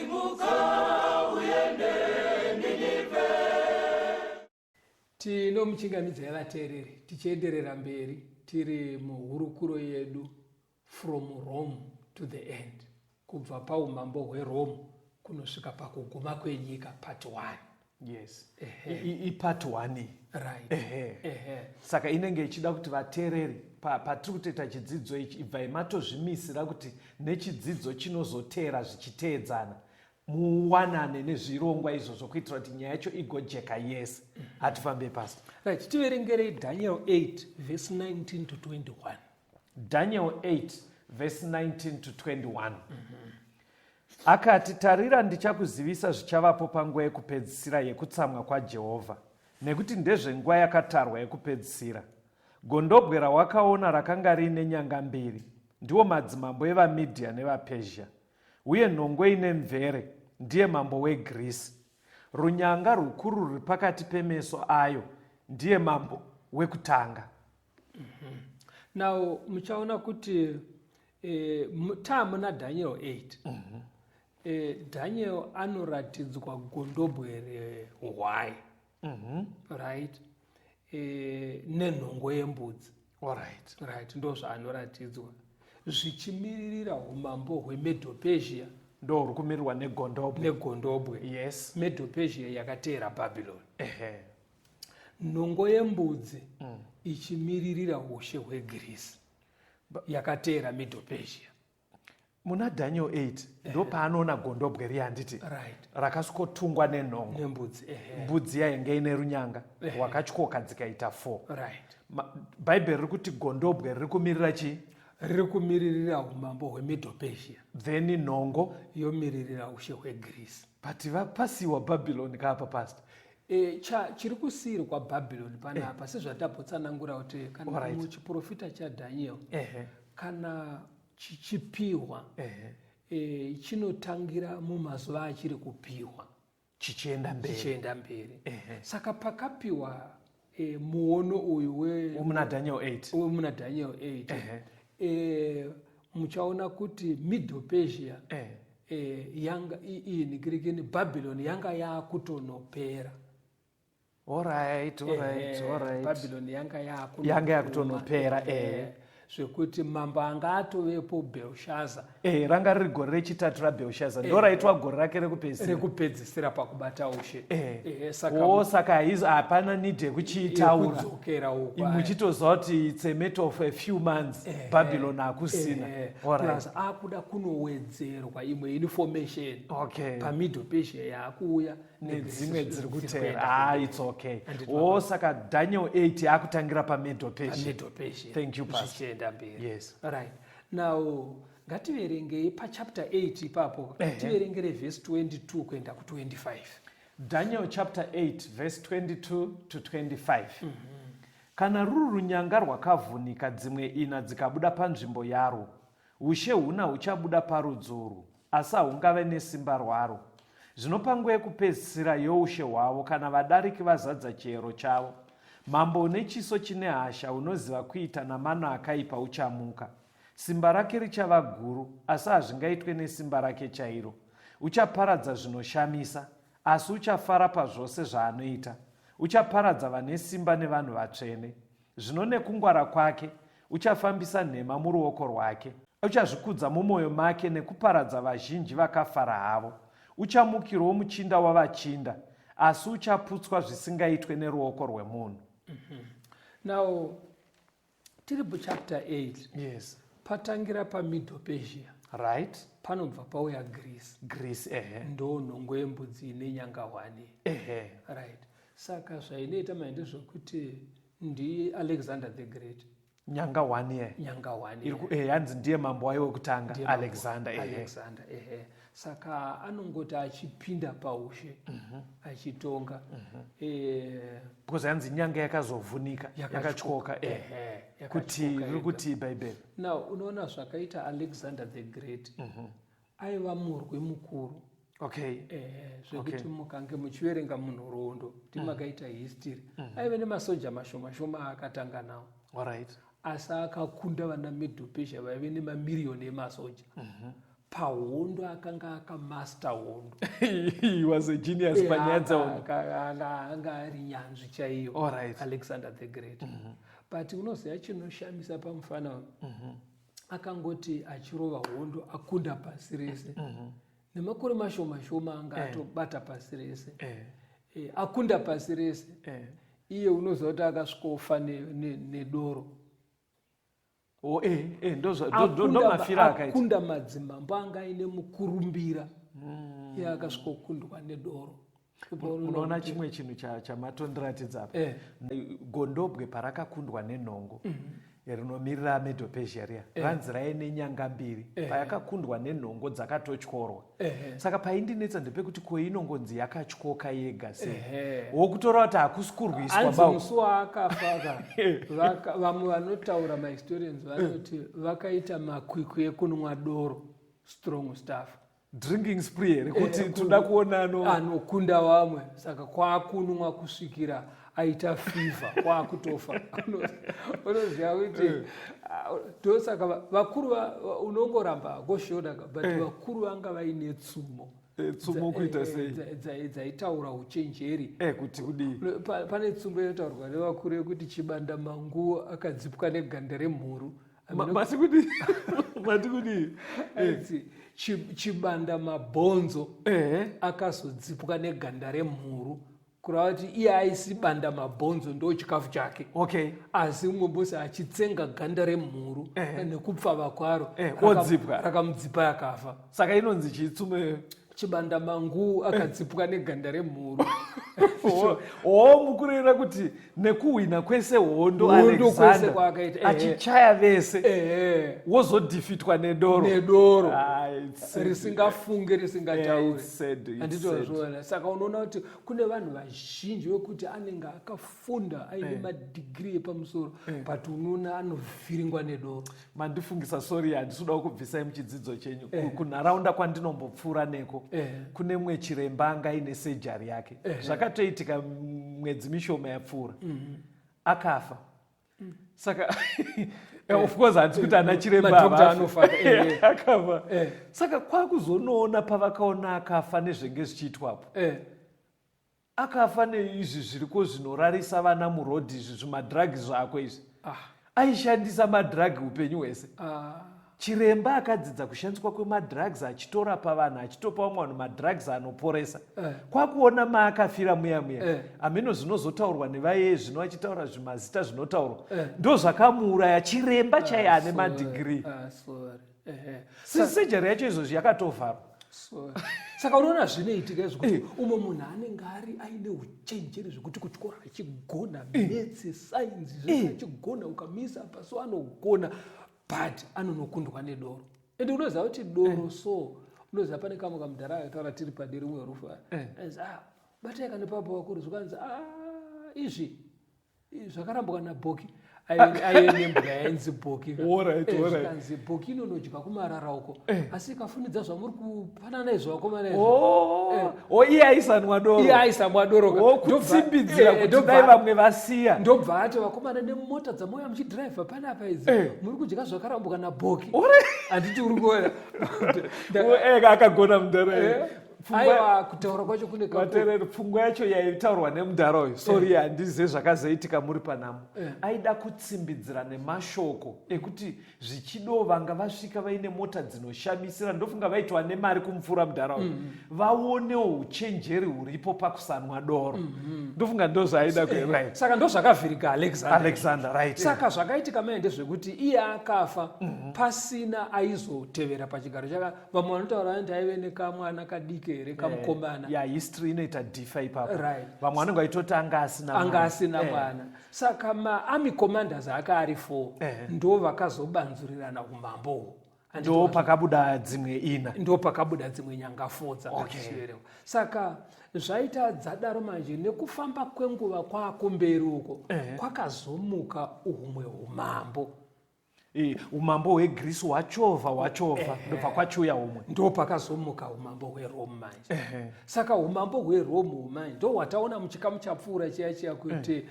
Simuka uende Nineveh. Tinomuchingamidzai vateereri tichienderera mberi tiri muhurukuro yedu From Rome to the End, kubva paumambo hweRome kunosvika pakuguma kwenyika, part 1. Yes, ipart 1. Right. Ehe. Saka inenge ichida kuti vateereri patiri kutoita chidzidzo ichi ibvai matozvimisira kuti nechidzidzo chinozoteera zvichiteedzana muwanane nezvirongwa izvozvo kuitira kuti nyaya yacho igojeka yese. Hatifambei, Pastor. Right, tiverengerei Daniel 8 verse 19 to 21. Daniel 8 verse 19 to 21. Akati, "Tarira, ndichakuzivisa zvichavapo panguva yekupedzisira yekutsamwa kwaJehovha, nekuti ndezvenguva yakatarwa yekupedzisira. Gondobwe rawakaona rakanga riine nyanga mbiri ndiwo madzimambo evaMidhia nevaPezhia, uye nhongo ine mvere ndiye mambo weGirisi. Runyanga rukuru ruri pakati pemeso ayo ndiye mambo wekutanga." Now muchaona kuti taamuna Daniel 8. Daniel anoratidzwa gondobwe rehwai, right, nenhongo yembudzi. Right, ndo zvaanoratidzwa zvichimiririra umambo hweMedo-Persia. Ndo huri kumirirwa negondobwe. Negondobwe. Medo-Persia yakateera Babylon. Nhongo yembudzi ichimiririra ushe hweGirisi yakateera Medo-Persia. Muna Daniel 8 ndo paanoona gondobwe riya, handiti? Right. Rakasvikotungwa nenhongo. Nembudzi, ehe. Mbudzi yainge ine runyanga rwakatyoka dzikaita 4. Bhaibheri riri kuti gondobwe riri kumirira chii? Riri kumiririra umambo hweMedo-Persia. Then nhongo? Yomiririra ushe hweGirisi. But vapasiwa Babylon kaapa, Pastor. Chiri kusiyirwa Babylon panapa, sezvatambotsanangura kuti kana muchiprofita chaDaniel, kana chichipiwa, chinotangira mumazuva achiri kupiwa. Chichienda mberi. Chichienda mberi. Saka pakapiwa muono uyu wemuna Daniel 8. Wemuna Daniel 8, muchaona kuti Medo-Persia, yanga iyi Babylon yanga yakutonopera. Babylon yanga Yanga yakutonopera, eh. Zvekuti mambo anga atovepo, Belshaza. Ranga riri gore rechitatu raBelshaza, ndo raitwa gore rake rekupedzisira. Rekupedzisira pakubata ushe. Saka O, saka hapana need yekuchiitaura. Yekudzokera uko. Muchitoziva kuti it's a matter of a few months, Babylon hakusina. Plus akuda kunowedzerwa imwe information paMedo-Persia yaakuuya. Nedzimwe dziri kutera. Ah, it's okay. O, saka Daniel 8 yakutangira paMedo-Persia. PaMedo-Persia. Thank you, Pastor. Zvichienda mberi. Yes. Right, now ngativerengei pachapter 8 ipapo. Tiverengere vhesi 22 kuenda ku25. Daniel chapter 8 verse 22 to 25. Kana ruri runyanga rwakavhunika, dzimwe ina dzikabuda panzvimbo yarwo, ushe huna huchabuda parudzi urwu, asi haungave nesimba rwaro. Zvino panguva yekupedzisira youshe hwavo, kana vadariki vazadza chiyero chavo, mambo une chiso chine hasha, unoziva kuita namano akaipa, uchamuka. Simba rake richava guru, asi hazvingaitwe nesimba rake chairo. Uchaparadza zvinoshamisa, asi uchafara pazvose zvaanoita. Uchaparadza vane simba nevanhu vatsvene. Zvino nekungwara kwake uchafambisa nhema muruoko rwake. Uchazvikudza mumwoyo make nekuparadza vazhinji vakafara havo. Uchamukirawo muchinda wavachinda, asi uchaputswa zvisingaitwe neruoko rwemunhu. Now tiri muchapter 8. Patangira paMedo-Persia. Panobva pauya Greece. Greece, ehe. Ndo nhongo yembudzi ine nyanga hwani. Right, saka zvainoita mai ndezvekuti ndiAlexander the Great. Nyanga one ye. Nyanga one. Yanzi ndiye mambo wayo wekutanga. Ndiye mambo. Alexander, ehe. Alexander, ehe. Saka anongoti achipinda paushe, achitonga, Because yanzi nyanga yakazovhunika, yakatyoka, Ehe, kuti yakatyoka riri yega. kuti Bhaibheri. Now unoona zvakaita Alexander the Great, aiva murwi mukuru. Zvekuti mukange muchiverenga munhoroondo timakaita history, aive nemasoja mashoma shoma aakatanga nawo, asi akakunda vana Medo-Persia vaive nemamiriyoni emasoja. Pahondo akanga akamaster hondo. He was a genius panyaya dzehondo. Anga ari nyanzvi chaiyo. Alexander the Great. But unoziva chinoshamisa pamufana uyu? Akangoti achirova hondo akunda pasi rese. Nemakore mashoma shoma anga atobata pasi rese. Akunda pasi rese. Iye unoziva kuti akasvikofa nedoro. Oh, ndomafiro akaita. Akunda madzimambo anga aine mukurumbira. Iye akasvikokundwa nedoro. Unoona chimwe chinhu chamatondiratidza apa. Gondobwe parakakundwa nenhongo rinomirira Medo-Persia riya, ranzi raine nyanga mbiri. Payakakundwa nenhongo dzakatotyorwa. Saka paindinetsa ndepekuti ko inongonzi yakatyoka yega sei? Wokutora kuti hakusi kurwiswa. Hanzi musi waakafa vamwe vanotaura mahistorians vanoti vakaita makwikwi ekunwa doro, strong stuff. Drinking spree here kuti toda kuona anokunda vamwe, saka kwakunwa kusvikira aita fever kwakutofa. Unoziva kuti ndosaka vakuru unongoramba goshona, but vakuru vanga vaine tsumo. Tsumo kuita sei? Dzaitaura uchenjeri. Kuti kudii? Pane tsumbo inotaurwa nevakuru yekuti chibanda manguo akadzipwa neganda remhuru. Mati kudii? Mati kudii? Chibanda mabhonzo akazodzipwa neganda remhuru, kureva kuti iye aisi banda mabhonzo ndo chikafu chake. Asi umwe musi achitsenga ganda remhuru nekupfava kwaro, odzipwa. Rakamudzipa yakafa. Saka inonzi chitsume? Chibanda mangu akadzipwa neganda remhuru. O, mukureva kuti nekuhwina kwese hondo, Hondo kwese Alexander kwaakaita, achichaya vese, wozodhifitwa nedoro. Nedoro. Ah, it's sad. Risingafunge, risingatauri. It's sad, it's sad. Handitozviona. Saka unoona kuti kune vanhu vazhinji vekuti anenge akafunda aine madhigiri epamusoro, but unoona anovhiringwa nedoro. Mandifungisa, sorry, handisi kuda kukubvisai muchidzidzo chenyu. Kunharaunda kwandinombopfuura neko kune mumwe chiremba anga aine sejari yake. Zvakatoitika mwedzi mishoma yapfuura, akafa. Saka of course handisi kuti ana chiremba Madhokta havafi. anofa, Akafa. Saka kwakuzonoona pavakaona akafa nezvenge zvichiitwapo, akafa neizvi zviriko zvinorarisa vana murodhi, izvi zvimadhiragi zvako izvi. Aishandisa madhiragi upenyu hwese. Chiremba akadzidza kushandiswa kwemadrugs, achitorapa vanhu, achitopa vamwe vanhu madrugs anoporesa. Kwakuona maakafira muya muya, hameno zvinozotaurwa nevaye zvino achitaura zvimazita zvinotaurwa, ndo zvakamuuraya. Chiremba chaiye ane madhigiri. Ah, sorry. Sejari yacho izvozvi yakatovharwa. Sorry. Saka unoona zvinoitika izvo kuti umwe munhu anenge ari aine uchenjeri zvekuti kutyora achigona, maths, science, zvese achigona, ukamisa paso anogona, but anonokundwa nedoro. Ende unoziva kuti doro, so unoziva pane kamwe kamudhara akataura tiri paderi rimwe rufu, anzi, "Ah, batai kane papo vakuru." Zvikanzi, "Ah, izvi zvakarambwa nabhoki." Aive nembwa yainzi Bhoki. Zvikanzi, "Bhoki inonodya kumarara uko, asi ikafunidza zvamuri kupanana izvo, vakomana, izvo." Oh, oh, iye aisanwa doro. Iye aisamwa doro. Oh, kutsimbidzira kuti dai vamwe vasiya. Ndobva ati, "Vakomana, nemota dzamauya muchidhiraivha panapa idzi, muri kudya zvakarambuka nabhoki." Handiti uri kuona? Akagona mudhara. Aiwa, kutaura kwacho kune Vateereri, pfungwa yacho yaitaurwa nemudhara uyu, sorry, handizive zvakazoitika muri panamo, aida kutsimbidzira nemashoko ekuti zvichido vanga vasvika vaine mota dzinoshamisira, ndofunga vaitwa nemari kumupfuura mudhara uyu, vaonewo uchenjeri huripo pakusanwa doro. Ndofunga ndo zvaaida right. Saka ndo zvakavhirika Alexander. Alexander, right. Saka zvakaitika mai ndezvekuti iye akafa pasina aizotevera pachigaro chaka. Vamwe vanotaura vanoti aive nekamwana kadiki here, kamukomana. Ya, history inoita differ ipapo. Vamwe vanenge vaitoti anga asina Anga mwana. asina mwana. Saka maarmy commanders aka ari four ndo vakazobanzurirana umambo uhu. Ndo pakabuda dzimwe ina. Ndo pakabuda dzimwe nyanga four dzakachiverewa. Saka zvaita dzadaro manje, nekufamba kwenguva kwakumberi uko kwakazomuka humwe umambo. Umambo hweGreece hwachovha, hwachovha, ndobva kwachiuya humwe. Ndo pakazomuka umambo hwerome manje. Saka umambo hwerome manje ndo hwataona muchikamu chapfuura chiya chiya kuti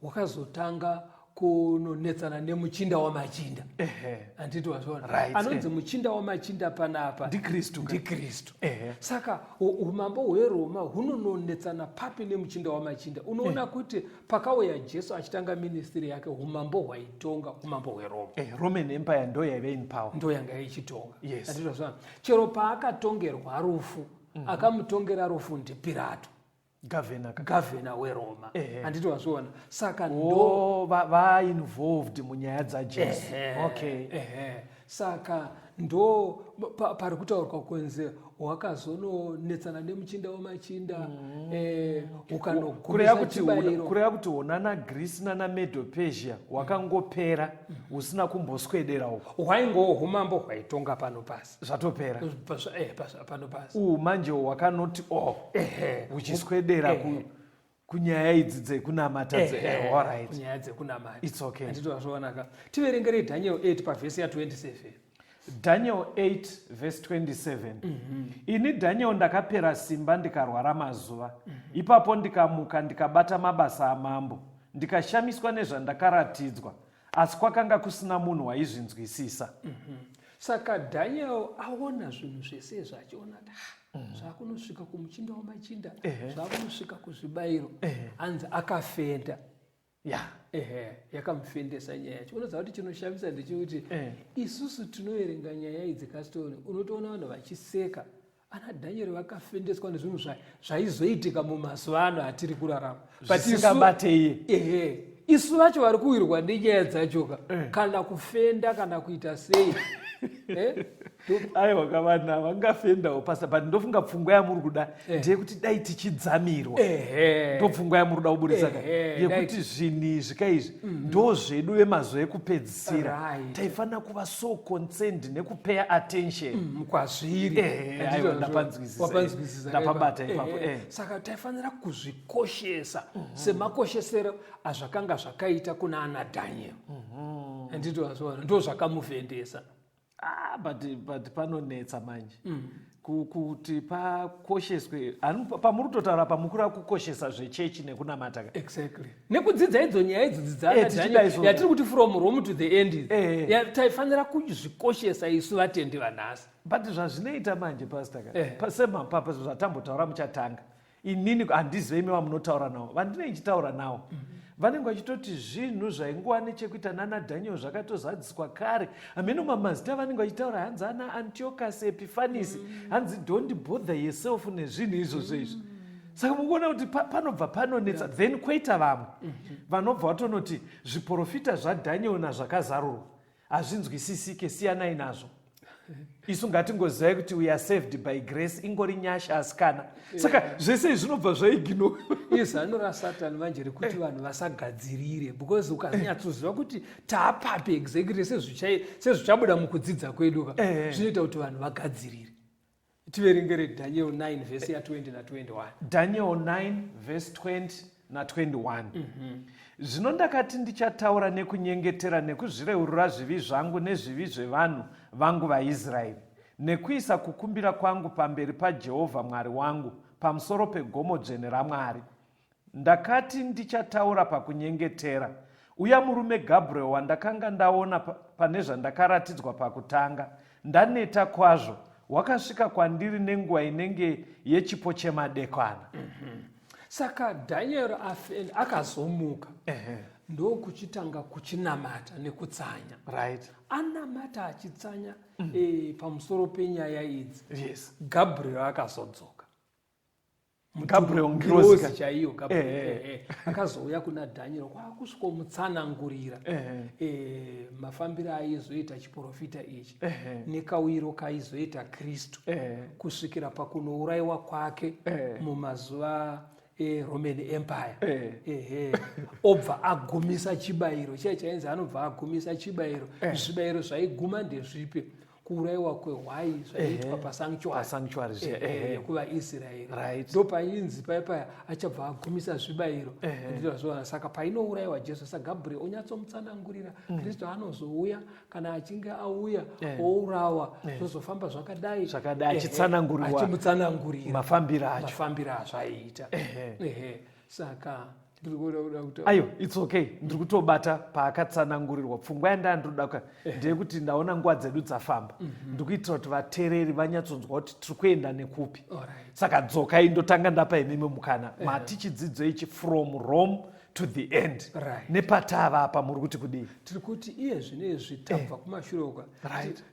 hwakazotanga. Kunonetsana nemuchinda wamachinda, handiti wazviona? Right. Anonzi muchinda wamachinda panapa NdiKristu. NdiKristu. Saka umambo hweRoma hunononetsana papi nemuchinda wamachinda? Unoona kuti pakauya Jesu achitanga ministry yake, umambo hwaitonga umambo hweRoma. Roman Empire ndo yaive in power. Ndo yanga ichitonga. Handiti wazviona? Chero paakatongerwa rufu, akamutongera rufu ndiPirato. Governor ka. Gavhena weRoma. Handiti wazviona? Saka ndo Oh, va involved munyaya dzaJesu. Ehe, Ehe. Saka ndo pari kutaurwa kunzi wakazononetsana nemuchinda wamachinda, Kureva ukanogumisa kuti chibayiro. Kureva kuti honana Greece nana Medo Persia wakangopera usina kumboswedera uko. Hwaingowo umambo hwaitonga pano pasi. Zvatopera. Pano pasi. Uhu manje wakanoti o uchiswedera kunyaya idzi dzekunamata alright. Kunyaya dzekunamata. It's okay. Handiti wazvionaka? Tiverengerei Daniel 8 pavhesi ya27. Daniel 8 verse 27. Ini Daniel ndakapera simba, ndikarwara mazuva. Ipapo ndikamuka, ndikabata mabasa amambo, ndikashamiswa nezvandakaratidzwa, asi kwakanga kusina munhu waizvinzwisisa. Saka Daniel aona zvinhu zvese izvi, achiona kuti "Ah, zvakunosvika kumuchinda wamachinda, zvakunosvika kuzvibayiro." Hanzi akafenda. Ehe, yakamufendesa nyaya yacho. Unoziva kuti chinoshamisa ndechekuti isusu tinoverenga nyaya idzi, Kastoni, unotoona vanhu vachiseka. Ana Dhanieri vakafendeswa nezvinhu zvaizoitika mumazuva ano atiri kurarama. But Zvisingabate iye. Ehe, isu vacho vari kuwirwa nenyaya dzachoka, kana kufenda kana kuita sei. Eh? Aiwa, kavanhu vangafendawo pasa, but ndofunga pfungwa yamuri kuda ndeyekuti dai tichidzamirwa. Ndo pfungwa yamuri kuda kuburitsa ka? Yekuti zvinhu izvi ka izvi ndo zvedu vemazuva ekupedzisira. Taifanira kuva so concerned nekupeya attention Kwazviri. Aiwa, ndapanzwisisa. Wapanzwisisa. Ndapabata ipapo. Saka taifanira kuzvikoshesa semakoshesero azvakanga zvakaita kuna ana Daniel. Handiti wazviona? Ndo zvakamufendesa. Ah, but panonetsa manje kuti pakosheswe. Pamuri kutotaura pamukura kukoshesa zvechechi nekunamata ka. Exactly, nekudzidza idzo nyaya idzodzi Tichida izvozvo. Yatiri kuti from Rome to the end. Taifanira kuzvikoshesa isu vatendi vanhasi. But zvazvinoita manje, pastor ka, semapapa zvatambotaura muchatanga, inini handizive imi vamunotaura navo, vandinenge ndichitaura navo vanenge vachitoti zvinhu zvainguva nechekuita nana Daniel zvakatozadziswa kare. Hameno mamazita vanenge vachitaura, hanzi ana Antiochus Epiphanes, hanzi don't bother yourself nezvinhu izvozvo izvi. Saka mukuona kuti panobva panonetsa. Then kwoita vamwe vanobva vatonoti zviprofita zvaDaniel nazvakazarurwa hazvinzwisisike, siyanai nazvo, isu ngatingozivai kuti we are saved by grace, ingori nyasha asikana. Saka zvese izvi zvinobva zvaignore. Izano raSatani manje rekuti vanhu vasagadzirire, because ukanyatsoziva kuti taapapi exactly sezvichabuda mukudzidza kwedu ka, zvinoita kuti vanhu vagadzirire. Tiverengere Daniel 9 vhesi ya20 na21. Daniel 9 verse 20 na21. Zvino ndakati ndichataura nekunyengetera nekuzvireurura zvivi zvangu nezvivi zvevanhu vangu vaIsraeri, nekuisa kukumbira kwangu pamberi paJehovha Mwari wangu pamusoro pegomo dzvene raMwari. Ndakati ndichataura pakunyengetera, uya murume Gabriel wandakanga ndaona pane zvandakaratidzwa pakutanga, ndaneta kwazvo, wakasvika kwandiri nenguva inenge yechipo chemadekwana. Saka Daniel akazomuka, ndokuchitanga kuchinamata nekutsanya. Anamata achitsanya pamusoro penyaya idzi, Gabriel akazodzoka. Gabriel. Ngirozi ngirozi chaiyo Gabriel, akazouya kuna Daniel kwakusvikomutsanangurira mafambiro aizoita chiprofita ichi nekauyiro kaizoita Kristu kusvikira pakunourayiwa kwake mumazuva eRoman Empire. Ehe, obva agumisa chibayiro chiya chainzi anobva agumisa chibayiro. Zvibayiro zvaiguma ndezvipi? Kuurayiwa kwehwai zvaiitwa pasanctuary. Pasanctuary zviya, YekuvaIsraeri. Ndopainzi paya paya achabva agumisa zvibayiro. Ndizvazvoona. Saka painourayiwa Jesu, saGabriel onyatsomutsanangurira, Kristu anozouya, kana achinge auya ourawa, zvozofamba zvakadai. Zvakadai, achitsanangurirwa Achimutsanangurira mafambiro acho. Mafambiro azvaiita. Ehe. Saka Ndiri kuda kuda kuti Ayo, it's okay, ndiri kutobata paakatsanangurirwa. Pfungwa yandaa ndinoda ndeyekuti ndaona nguva dzedu dzafamba. Ndiri kuitira kuti vateereri vanyatsonzwa kuti tiri kuenda nekupi. Saka dzokai, ndotanga ndapa imimi mukana. Mati chidzidzo ichi from Rome to the end. Nepatava apa muri kuti kudii? Tiri kuti iye zvino izvi tabva kumashure uka.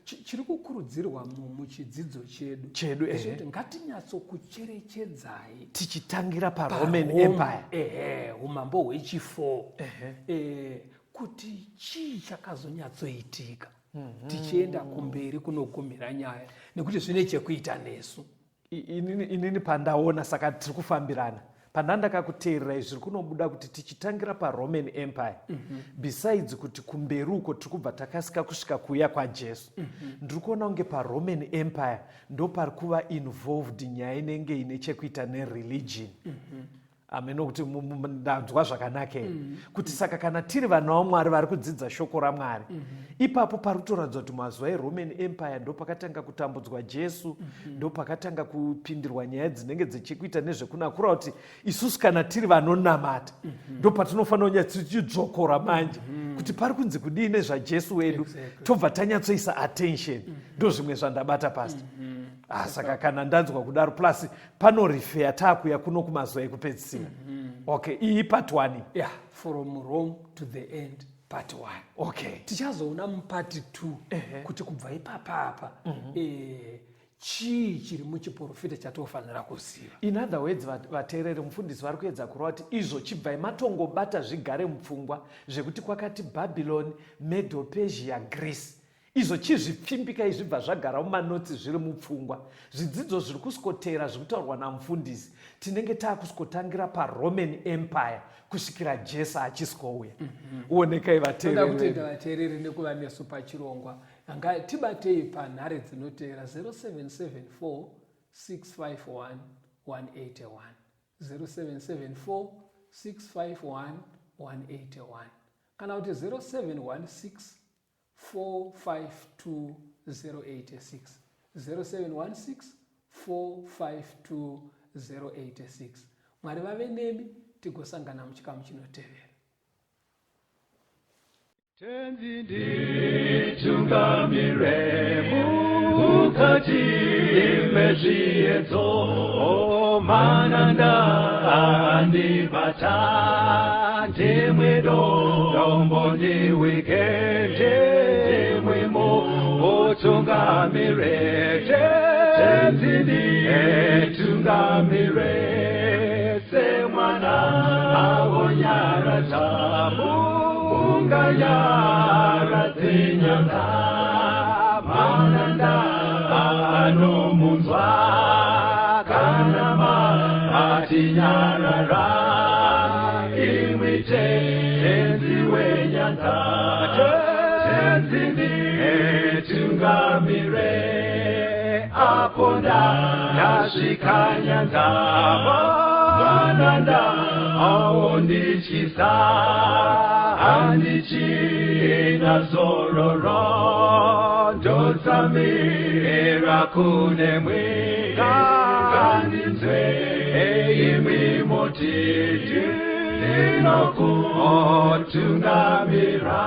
Chiri kukurudzirwa muchidzidzo chedu Chedu, ehe. ndechekuti ngatinyatsokucherechedzai Tichitangira paRoman paRome, Empire. Ehe, umambo hwechi4, kuti chii chakazonyatsoitika tichienda kumberi kunogumira nyaya, nekuti zvine chekuita nesu. Inini pandaona, saka tiri kufambirana. Pandandakakuteererai, zviri kunobuda kuti tichitangira paRoman Empire, besides kuti kumberi uko tiri kubva takasika kusvika kuuya kwaJesu, ndiri kuona kunge paRoman Empire ndo pari kuva involved nyaya inenge ine chekuita nereligion. Hameno kuti ndanzwa zvakanaka here, kuti saka kana tiri vana vaMwari vari kudzidza shoko raMwari, ipapo pari kutoratidza kuti mazuva eRoman Empire ndo pakatanga kutambudzwa Jesu, ndo pakatanga kupindirwa nyaya dzinenge dzechekuita nezvekunakura, kuti isusu kana tiri vanonamata ndo patinofanira kunyatsochidzokora manje kuti pari kunzi kudii nezvaJesu wedu. Tobva tanyatsoisa attention. Ndo zvimwe zvandabata, Pastor. Ah, saka kana ndanzwa kudaro, plus panorifeya taakuya kuno kumazuva ekupedzisira. Okay, iyi part one. Yeah, from Rome to the end, part one. Tichazoona mupart two kuti kubva ipapapa chii chiri muchiprofita chatofanira kuziva. In other words, vateereri, mufundisi vari kuedza kureva kuti izvo chibvai matongobata zvigare mupfungwa zvekuti kwakati Babylon, Medo Persia, Greece. Izvo chizvipfimbikai zvibva zvagara mumanotsi, zviri mupfungwa. Zvidzidzo zviri kusikoteera zviri kutaurwa namufundisi, tinenge taakusikotangira paRoman Empire kusvikira Jesu achisvikouya. Uonekai, Toda vateereri. Kutenda vateereri nekuva nesu pachirongwa. Anga tibatei panhare dzinoteera: 0774 651 181, 0774 651 181, kana kuti 0716 452 086, 0716 452 086. Mwari vave nemi, tigosangana muchikamu chinotevera. Tenzi nditungamire mukati mezviedzo, mananda andibata, ndimwe dombo ndiwike, ndimwimo utungamire. Tenzi nditungamire semwana awonyaradza unganyaradze nyanga, mananda anomunzwa kana matinyarara. Imwi Tenzi wenyanza, Tenzi nditungamire apo ndasvika nyanza, mananda aondichisa, handichina zororo, ndotsamira kunemwi. Ngandinzwe imwi motiti ndinokutungamira.